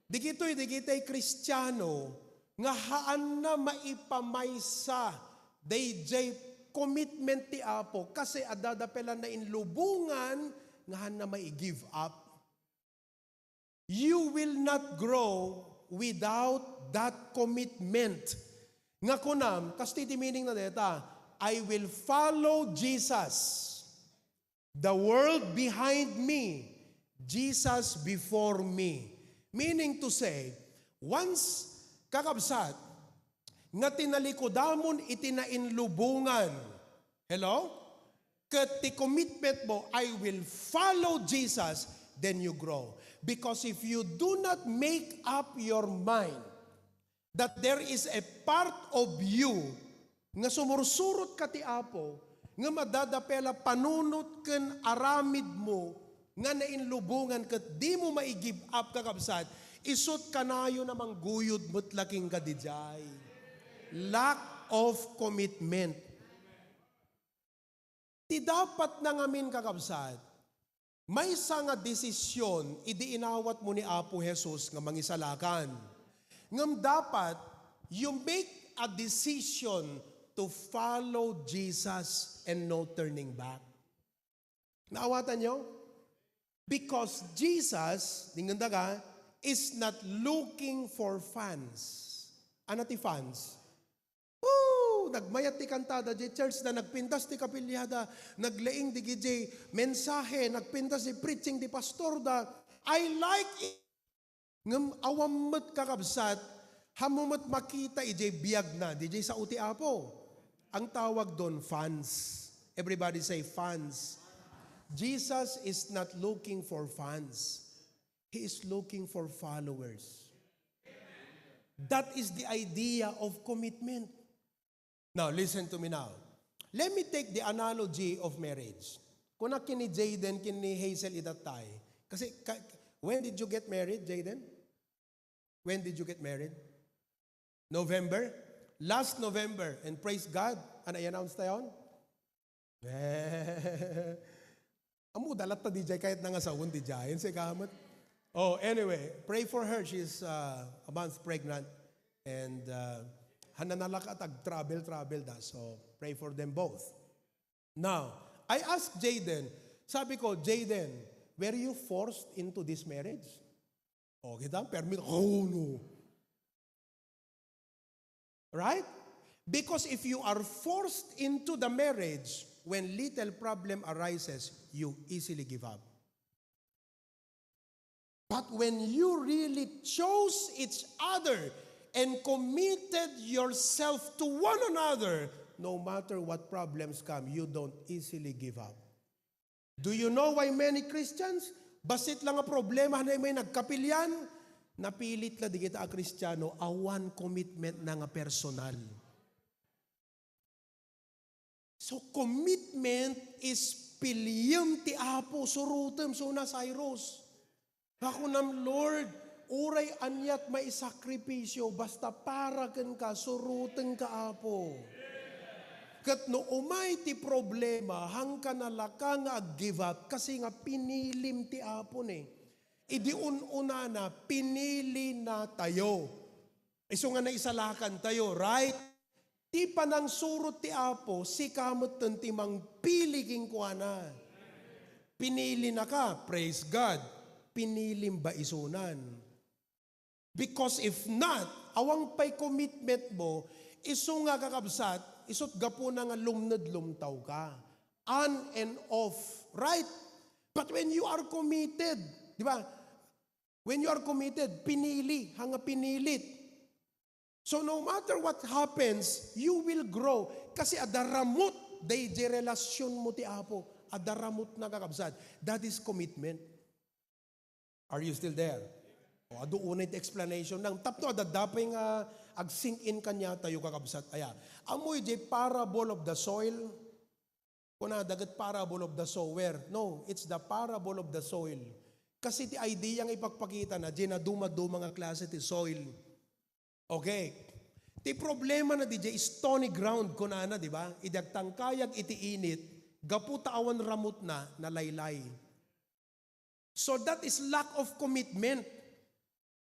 Digitoy, digitay Kristiano nga haanna maipamaysa dayjay commitment ti Apo, kasi adda da pay la nainlubongan nga haanna mai-give up. You will not grow without that commitment. Nga kunam, kastoy ti meaning na deta, "I will follow Jesus. The world behind me, Jesus before me." Meaning to say, once, kakabsat, nga tinalikudamon iti nainlubongan, hello? Ket ti commitment mo, "I will follow Jesus," then you grow. Because if you do not make up your mind that there is a part of you nga sumursurot ka ti Apo, nga madadapela panunot ken aramid mo nga nainlubongan ket di mo mai-give up, kakabsat, isut kanayon a mangguyod met la kenka didiay. Lack of commitment. Ti dapat na ngamin, kakabsat, maysa nga desisyon idi inawat mo ni Apo Jesus nga mangisalakan. Ngem dapat, you make a decision to follow Jesus and no turning back. Naawatan nyo? Because Jesus, dinggen daga, is not looking for fans. Ano ti fans? Woo! Nagmayat ti kantada, di church da, nagpintas ti kapiliada, naglaing di gidi mensahe, nagpintas di preaching di pastor da. I like it. Ngem awan met, kakabsat, hammo met makita idiay biagna, didiay sao ti Apo. Ang tawag don, fans. Everybody say, "Fans." Jesus is not looking for fans. He is looking for followers. That is the idea of commitment. Now, listen to me now. Let me take the analogy of marriage. Kuna ken ni Jayden, ken ni Hazel idatay. Kasi, ka-, when did you get married, Jayden? When did you get married? November? Last November. And praise God, ano i-announce tayon? Ammo, dalat ta didiay, kayat na nga sawen didiay. Yan, sikamat. Oh, anyway, pray for her. She's, uh, a month pregnant. And, uh, Ang nanalaka, tag-travel-travel da. So, pray for them both. Now, I asked Jayden, sabi ko, "Jayden, were you forced into this marriage?" O, kita, permi, "Oh, no." Right? Because if you are forced into the marriage, when little problem arises, you easily give up. But when you really chose each other and committed yourself to one another, no matter what problems come, you don't easily give up. Do you know why many Christians, bassit lang nga problema, hanay may nagkapilian? Napilit la digita a Kristiano, awan commitment na nga personal. So, commitment is piliem ti Apo, surotem, suna Cyrus. Nga kunam, "Lord, uray aniat maisakripisio, basta para kenka, surotenka, Apo." Ket no umay ti problema, hangka nalaka nga ag-give up, kasi nga pinilim ti Apo ne. Idi un-unana, pinili na tayo. Isu nga naisalakan tayo, right? Ti panangsurot ti Apo, sika metten ti mangpili kenkuana. Pinilinaka, praise God. Pinilim ba isunan? Because if not, awan pay commitment mo, isu nga kakabsat, isut gapuna nga lumned lumtawka. On and off, right? But when you are committed, di ba? When you are committed, pinili, hanga pinilit. So no matter what happens, you will grow. Kasi adda ramut dayjay relasyonmo ti Apo. Adda ramutna, kakabsat. That is commitment. Are you still there? O, adu unay ti explanation lang. Tapno adda pay nga ag-sink in kaniatayo, kakabsat. Aya, ammoyo jay parable of the soil? Kunada ket parable of the sower. No, it's the parable of the soil. Kasi ti idea nga ipakpakitana, jay nadumaduma nga klase ti soil. Okay. Ti problema na di jay stony ground, kunana, di ba? Idi agtangkayag iti init, gapu ta awan ramutna, nalaylay. So that is lack of commitment.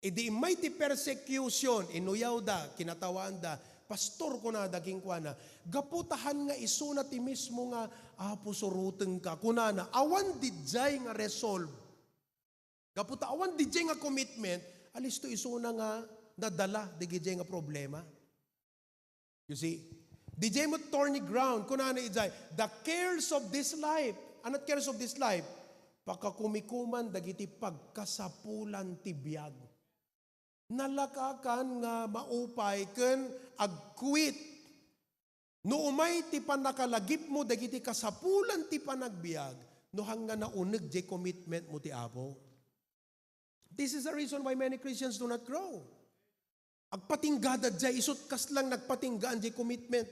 Idi immay ti persecution, inuyawda, kinatawaanda, "Pastor," kunada kenkuana, "gapu ta han nga isuna ti mismo nga, 'Apo, surotenka,'" kunana, awan didiay nga resolve. Gapu ta awan didiay nga commitment, alisto isuna nga nadala didiay nga problema. You see? Didiay met thorny ground, kunana idiay, "The cares of this life." Anat cares of this life? Pakakumikuman dagiti pagkasapulan ti biag. Nalakakan nga maupay ken ag-quit. No umay ti pannakalagipmo dagiti kasapulan ti panagbiag, no hangga nauneg jay commitment mo ti Apo. This is the reason why many Christians do not grow. Agpatinggada jay, isut kaslang nagpatinggaan jay commitment.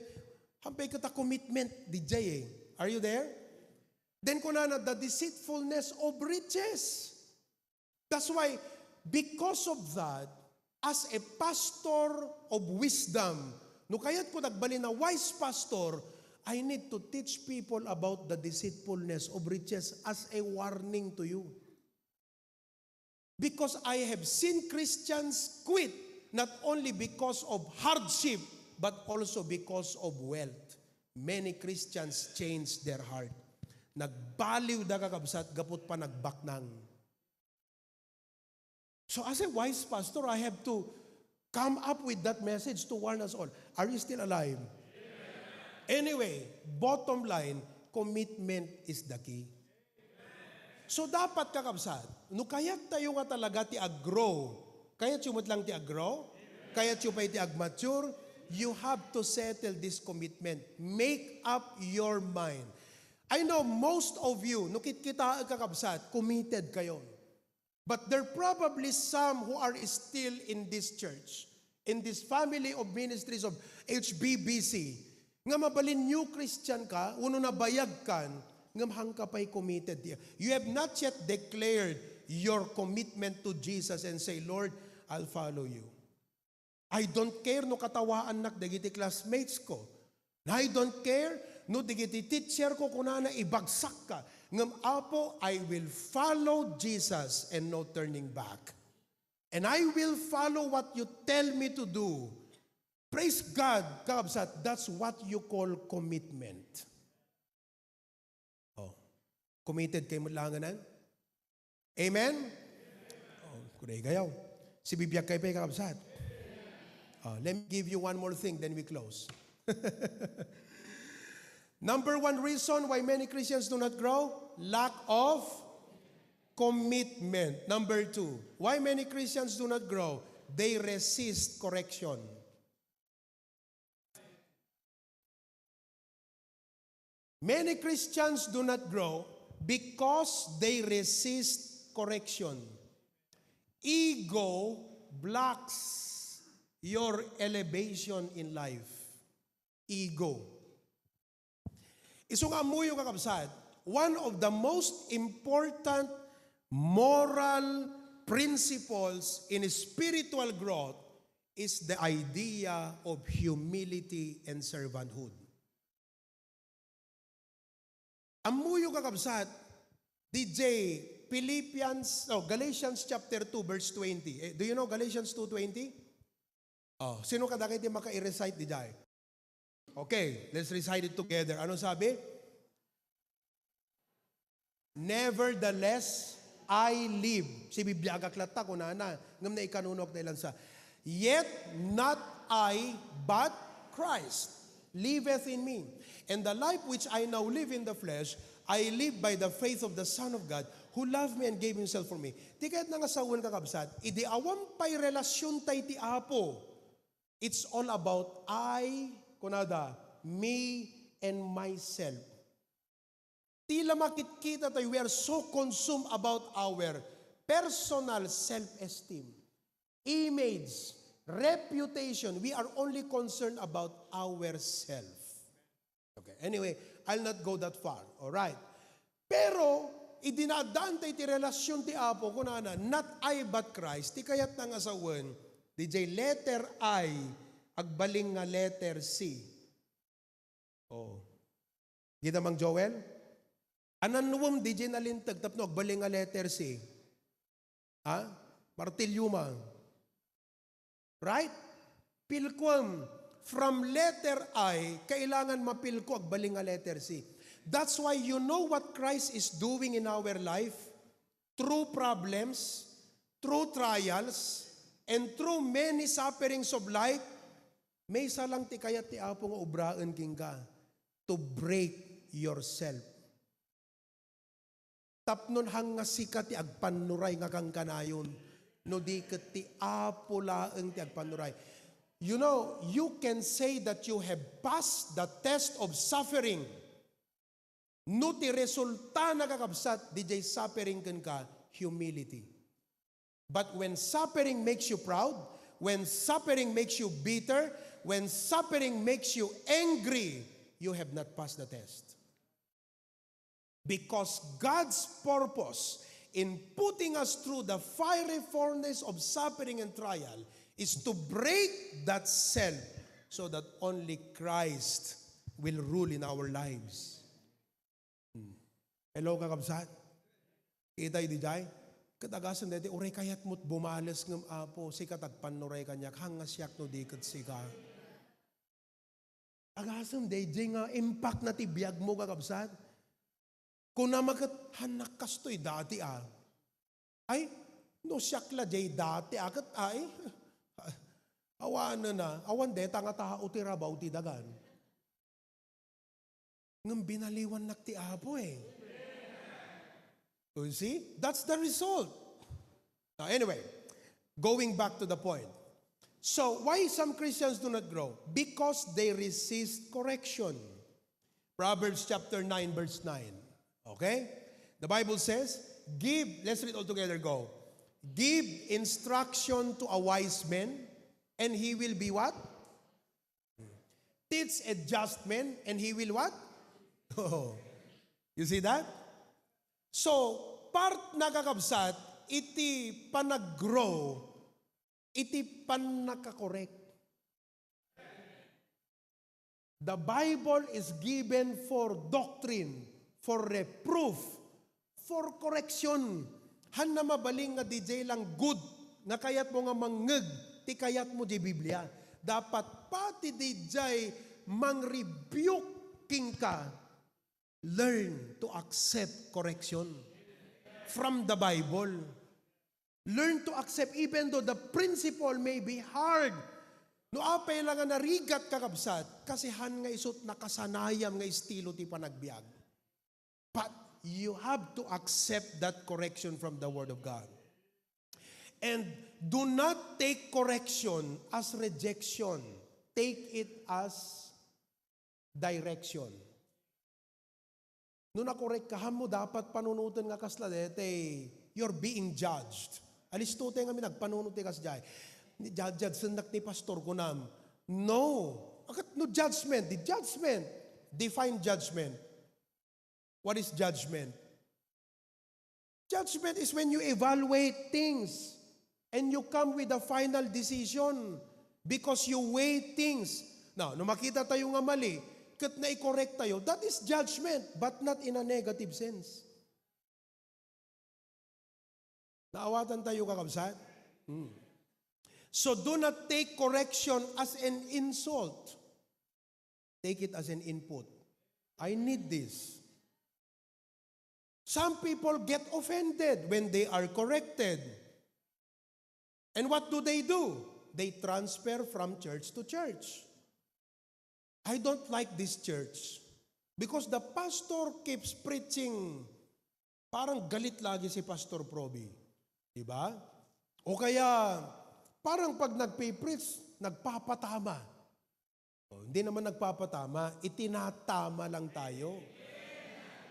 Hampay ket a commitment, didiay eh. Are you there? Then kunana, the deceitfulness of riches. That's why, because of that, as a pastor of wisdom, no kayatko nagbalin a wise pastor, I need to teach people about the deceitfulness of riches as a warning to you. Because I have seen Christians quit not only because of hardship, but also because of wealth. Many Christians change their heart. Nagbaliw da, kakabsat, gapu ta panagbaknang. So as a wise pastor, I have to come up with that message to warn us all. Are you still alive? Anyway, bottom line, commitment is the key. So dapat, kakabsat, no kayat tayo nga talaga ti ag-grow, kayat yo met lang ti ag-grow? Kayat yo pay ti ag-mature? You have to settle this commitment. Make up your mind. I know most of you, no kitkitaek, kakabsat, committed kayo. But there probably some who are still in this church, in this family of ministries of H B B C, nga mabalin new Christian ka, wenno nabayag kan, ngem hangka pay committed. You have not yet declared your commitment to Jesus and say, "Lord, I'll follow you." I don't care no katawaannak dagiti classmates ko. I don't care no dagiti teacher ko kunana ibagsakka. Ngem, "Apo, I will follow Jesus and no turning back. And I will follow what you tell me to do." Praise God, kakabsat, that's what you call commitment. Oh. Committed kayo met laengen? Amen? Oh, kuray kayo. Sibibiag kayo pa, kakabsat. Oh, let me give you one more thing, then we close. Number one reason why many Christians do not grow, lack of commitment. Number two, why many Christians do not grow? They resist correction. Many Christians do not grow because they resist correction. Ego blocks your elevation in life. Ego. Isu nga ammoyo, kakabsat, one of the most important moral principles in spiritual growth is the idea of humility and servanthood. Ammoyo, kakabsat, D J, Philippians, oh, Galatians chapter two, verse twenty. Eh, do you know Galatians two twenty? Oh, sino kadagiti maka-recite D J? Okay, let's recite it together. Ano sabi? "Nevertheless, I live." Si Biblia agak latta, kunana. Ngem naikanunok na ilan sa, "Yet not I, but Christ liveth in me. And the life which I now live in the flesh, I live by the faith of the Son of God, who loved me and gave himself for me." Ti kayat na nga sawen, kakabsat, idi awan pay relasyon tay ti Apo, it's all about I, kunada, me, and myself. Ti la makitkita tayo, we are so consumed about our personal self-esteem, image, reputation. We are only concerned about ourself. Okay, anyway, I'll not go that far. All right. Pero, idi naaddaanta iti relasyon ti Apo, kunana, "Not I, but Christ." Ti kayatna nga sawen, D J, letter I, agbalin nga letter C. Oh. Gita, Mang Joel? Ananwem D J nalinteg tapno agbalin nga letter C. Ha? Martilyo man. Right? Pilkuem. From letter I, kailangan mapilko agbalin nga letter C. That's why you know what Christ is doing in our life? Through problems, through trials, and through many sufferings of life, maysa lang ti kayat ti Apo nga ubraen kenka, to break yourself. Tapno hangngasi ka ti agpannuray nga kankanayon, no di ket ti Apo laeng ti agpannuray. You know, you can say that you have passed the test of suffering. No ti resultana, kakabsat, D J, suffering kenka, humility. But when suffering makes you proud, when suffering makes you bitter, when suffering makes you angry, you have not passed the test. Because God's purpose in putting us through the fiery furnace of suffering and trial is to break that self so that only Christ will rule in our lives. Hmm. Hello, kakabsat? Itay, D J? Ket agasem daytoy, uray kayatmo't bumales ngem, "Apo, sika ti agpannuray kaniak, hangngasiak no di ket sika." Agasem daydiay nga impact na ti biagmo, kakabsat. Kunam a ket, "Hannak kastoy dati, a." Ay, no siak la jay dati, a, ket, ay, awanen a, awan deta nga tao ti rabaw ti dagan. Ngem binaliwannak ti Apo, eh. You see? That's the result. Now, anyway, going back to the point. So, why some Christians do not grow? Because they resist correction. Proverbs chapter nine, verse nine. Okay? The Bible says, "Give," let's read all together, go. "Give instruction to a wise man, and he will be what? Teach a just man, and he will what?" Oh. You see that? So, part na, kakabsat, iti panag-grow, iti pannakakorek. The Bible is given for doctrine, for reproof, for correction. Hanna mabalin nga D J lang good nga kayatmo nga mangngeg ti kayatmo di Biblia. Dapat pati diay mang-rebuke kenka, learn to accept correction from the Bible. Learn to accept even though the principle may be hard. No apay la nga narigat, kakabsat, kasi han nga isut nakasanayam nga estilo ti panagbiag. But you have to accept that correction from the Word of God. And do not take correction as rejection. Take it as direction. No nakorek ka, han mo dapat panunoten nga kasla dayta, you're being judged. Alisto tayo nga mi nagpanunot ti kasdiay. Ni judge, sennak ni pastor kunam. No. Akat no judgment, the judgment. Define judgment. What is judgment? Judgment is when you evaluate things and you come with a final decision because you weigh things. Now, no makita tayo nga mali, ket na-correct tayo, that is judgment, but not in a negative sense. Naawatan tayo, kakabsat? Hmm. So do not take correction as an insult. Take it as an input. I need this. Some people get offended when they are corrected. And what do they do? They transfer from church to church. I don't like this church because the pastor keeps preaching. Parang galit lagi si Pastor Proby. Di ba? O kaya, parang pag nagpipreach, nagpapatama. O, hindi naman nagpapatama, itinatama lang tayo.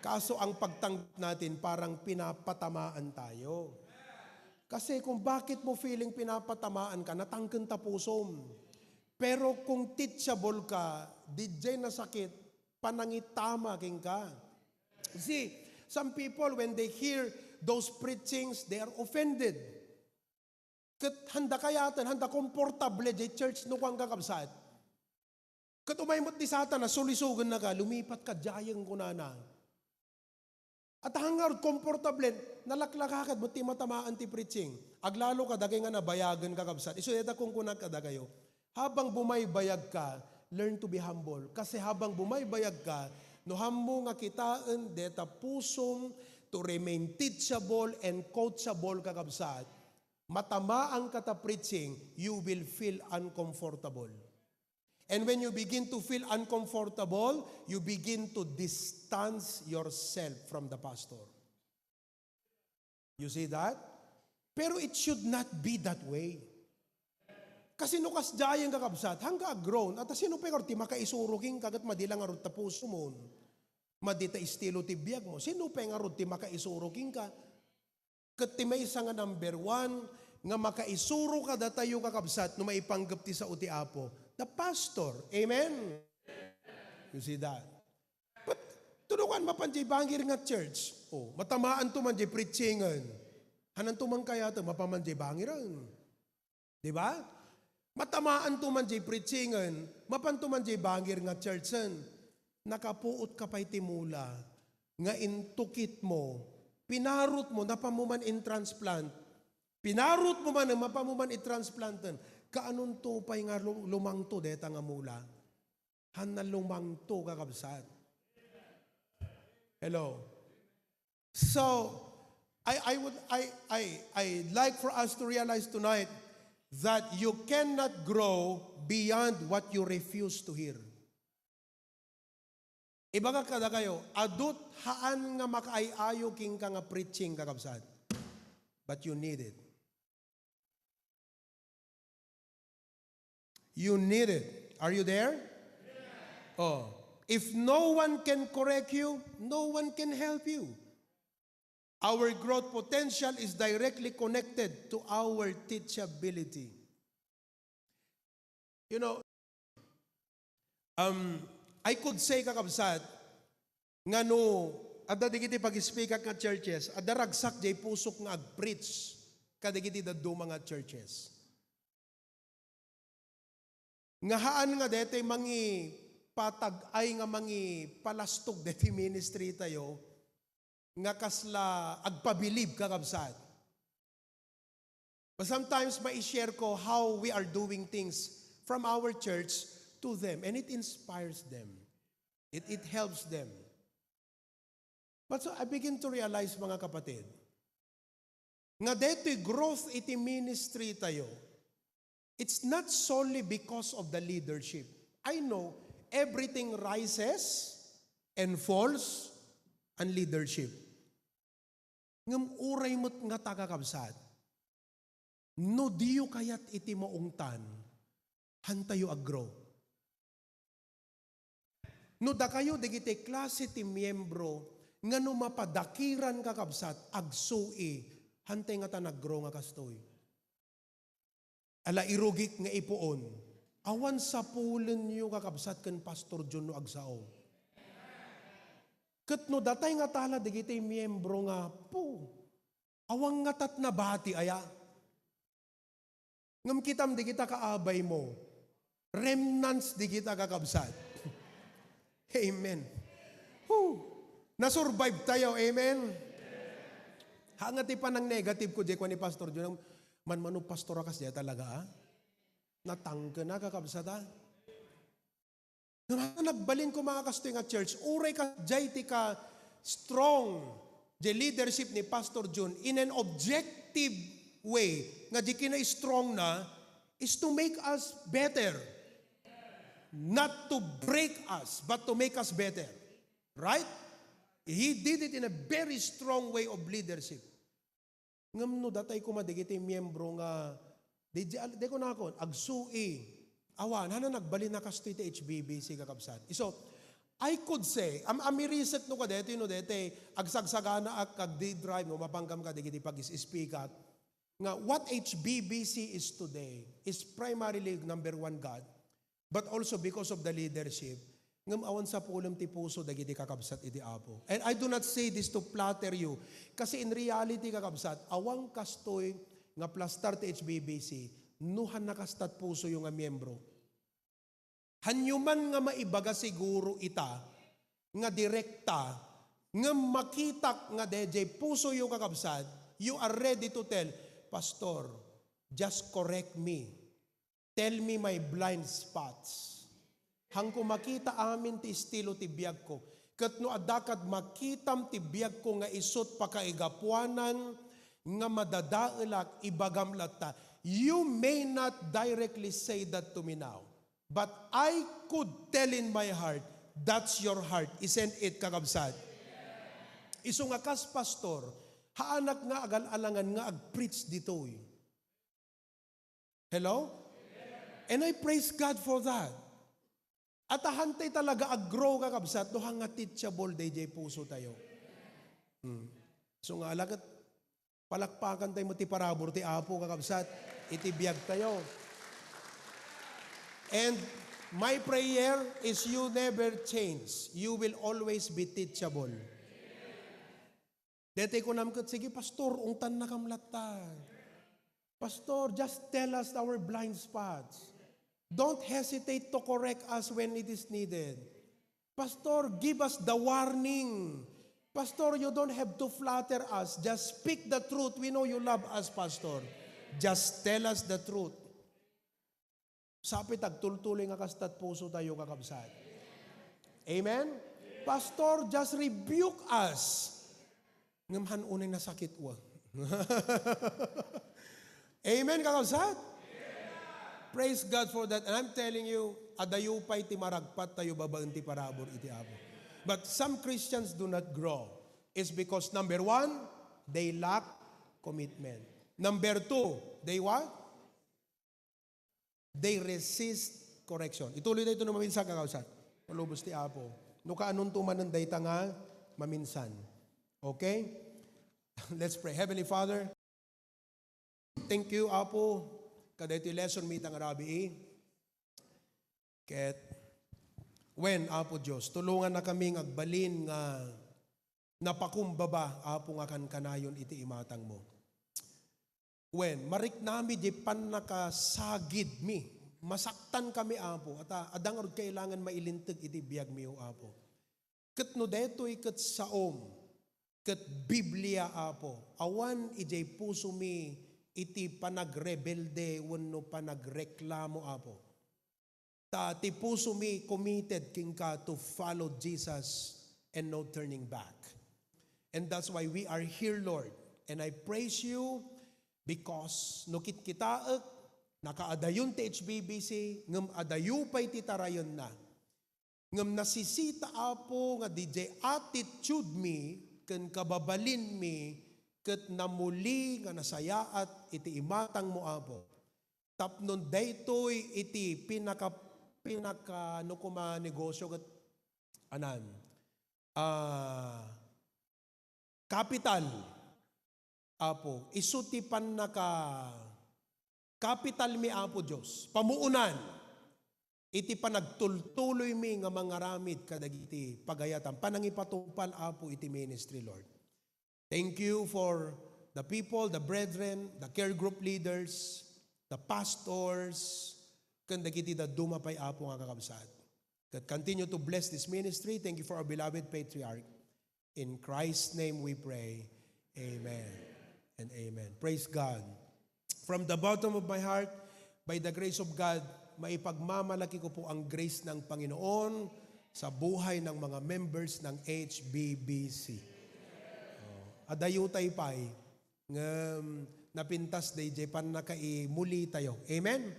Kaso ang pagtanggap natin, parang pinapatamaan tayo. Kasi kung bakit mo feeling pinapatamaan ka, natangken ta pusom. Pero kung teachable ka, diay nasakit, panangitama kenka. See, some people, when they hear those preachings, they are offended. Ket handa kayaten, handa komportable diay church no kuan, kakabsat. Ket umay met ni Satanas, sulisogennaka, lumipat ka diay, kunana. At hangar komportable, nalaklakakad met ti matamaan ti preaching. Aglalo kadagay nga nabayagen, kakabsat. Isu dayta kunkunak kadakayo. Habang bumaybayag ka, learn to be humble. Kasi habang bumaybayag ka, no han mo nga kitaen dayta pusom to remain teachable and coachable, kakabsat, matamaanka ta preaching, you will feel uncomfortable. And when you begin to feel uncomfortable, you begin to distance yourself from the pastor. You see that? Pero it should not be that way. Kasi no kasdiayen, kakabsat, hangga agrown, at sino pay ngarud ti makaisuro kenka ket madi la ngarud ta pusomon? Madi ta estilo ti biag mo. Sino pay ngarud ti makaisuro kenka? Ket ti maysa nga number one nga makaisuro kadatayo, kakabsat, no maipanggep ti sao ti Apo, the pastor. Amen? You see that? But, tudukan, mapan diay bangir nga church. O, matamaanto man diay preachingen. Hananto man kayaten, mapan man diay bangiren. Di ba? Matamaanto man diay preachingen, mapanto man diay bangir nga churchen. Nakapuot ka pay ti mula nga intukit mo, pinarot mo, napan mo man in-transplant. Pinarot mo man, mapan mo man i-transplanten. Kaanonto pay nga lu-, lumangto dayta nga mula? Hanna lumangto, kakabsat. Hello? So, I, I would, I, I, I like for us to realize tonight that you cannot grow beyond what you refuse to hear. Ibagak kadakayo, adut haan nga makaay-ayo kenka nga preaching, kakabsat. But you need it. You need it. Are you there? Oh, if no one can correct you, no one can help you. Our growth potential is directly connected to our teachability. You know, um, I could say, kakabsat, nga no adda dagiti pag-speakak nga churches, adda ragsak diay pusok nga ag-preach kadagiti dadduma nga churches. Nga haan nga daytoy mangipatag-ay nga mangipalastog daytoy ministry tayo nga kasla agpabilib, kakabsat. But sometimes, mai-share ko how we are doing things from our church to them, and it inspires them. It, it helps them. But so I begin to realize, mga kapatid, nga detoy growth iti ministry tayo, it's not solely because of the leadership. I know everything rises and falls on leadership. Ngem uray met ngata, kakabsat, no diyo kayat iti maungtan, hantayo aggrow. No dakayo dagiti klase ti miembro nga no mapadakiran, kakabsat, agsui, hantay ngata naggrow nga kastoy. Ala, irugik nga ipuon, awan sapulenyo, kakabsat, ken Pastor John no agsao. Ket no datay nga tala dagiti miembro nga, pu, awan ngatat nabati aya. Ngem kitam dagita kaabaymo, remnants dagita, kakabsat. Amen. Whew. Nasurvive tayo. Amen. Ha nga ti panang negative ko, di ko ni Pastor John, man mano pastor a kas di talaga, ah? Natangken na, kakabsat, ah? Nga nagbalin ko, mga kastoy, nga church, uray ka jay ti ka strong, jay leadership ni Pastor Jun in an objective way, nga di kina-strong na, is to make us better. Not to break us, but to make us better. Right? He did it in a very strong way of leadership. Ngem no datay koma dagiti miembro nga, di, di, di ko nakon, agsui. Awan, hana nagbalin a kastoy ti H B B C, kakabsat. So, I could say, am-, amiriset no kadetoy, no detoy, agsagsagana ak, agdi-drive, no mapanggam ka dagiti pag-ispikak, nga what H B B C is today is primarily, number one, God, but also because of the leadership, ngem awan sapulem ti puso dagiti kakabsat iti Apo. And I do not say this to flatter you, kasi in reality, kakabsat, awan kastoy nga plastar ti H B B C, no han nakastat pusoyo nga miembro. Hanyo man nga maibaga siguro ita nga direkta, ngem makitak nga daydiay pusoyo, kakabsat, you are ready to tell, "Pastor, just correct me. Tell me my blind spots." Hanko makita amin ti estilo ti biagko. Ket no adda kad makitam ti biagko nga isut pakaigapuanan nga madadaelak, ibagam latta. You may not directly say that to me now, but I could tell in my heart, "That's your heart, isn't it, kakabsat?" Isu nga kas pastor, haanak nga agal-alangan nga agpreach ditoy. Hello? And I praise God for that. At hantay talaga aggrow, kakabsat, no hanga teachable daydiay puso tayo. Hmm. So nga, alagat, palakpakan tayo ti parabur ti Apo, kakabsat, iti biag tayo. And my prayer is you never change. You will always be teachable. Deti kunam ket, "Sige, Pastor, ungtannakam latta. Pastor, just tell us our blind spots. Don't hesitate to correct us when it is needed. Pastor, give us the warning. Pastor, you don't have to flatter us. Just speak the truth. We know you love us, Pastor. Just tell us the truth." Sapay ta agtultuloy nga kastat puso tayo, kakabsat. Amen? "Pastor, just rebuke us." Ngem han unay nasakit wa. Amen, kakabsat? Praise God for that. And I'm telling you, adayo pay ti maragpat tayo babaen ti parabur iti Apo. But some Christians do not grow. It's because, number one, they lack commitment. Number two, they what? They resist correction. Ituloy tayo no maminsan, kakabsat. Palubos ti Apo. No kaanonto manen dayta nga maminsan. Okay? Let's pray. Heavenly Father, thank you, Apo, kadaytoy lesson mi ita nga rabii. Ket, wen, Apo Dios, tulongannakami nga agbalin nga napakumbaba, Apo, nga kankanayon iti imatangmo. Wen, mariknami di pannakasagidmi. Masaktankami, Apo. At, ah, adda ngarud kailangan mailinteg iti biagmi, O Apo. Ket no daytoy ket saom, ket Biblia, Apo, awan idiay pusomi iti panagrebelde wenno panagreklamo, Apo. Ta ti pusomi committed kenka to follow Jesus and no turning back. And that's why we are here, Lord. And I praise you because no kitkitaek, nakaadayon ti H B B C, ngem adayo pay ti tarayenna. Ngem nasisita, Apo, nga didiay attitude mi ken kababalinmi ket namuli nga nasayaat iti imatangmo, Apo. Tapno daytoy iti pinaka, pinaka, no koma negosyo ket anan, ah, kapital, Apo, isu ti pannaka, kapital mi, Apo Dios, pamuunan iti panagtultuloy mi nga mangaramid kadagiti pagayatan, panangipatungpal, Apo, iti ministry, Lord. Thank you for the people, the brethren, the care group leaders, the pastors, ken dagiti dadduma pay, Apo, nga kakabsat. God, continue to bless this ministry. Thank you for our beloved patriarch. In Christ's name we pray. Amen and amen. Praise God. From the bottom of my heart, by the grace of God, maipagmamalaki ko po ang grace ng Panginoon sa buhay ng mga members ng H B B C. Oh, adayo tayo pay, ngem napintas dayjay pannakaimuli tayo. Amen?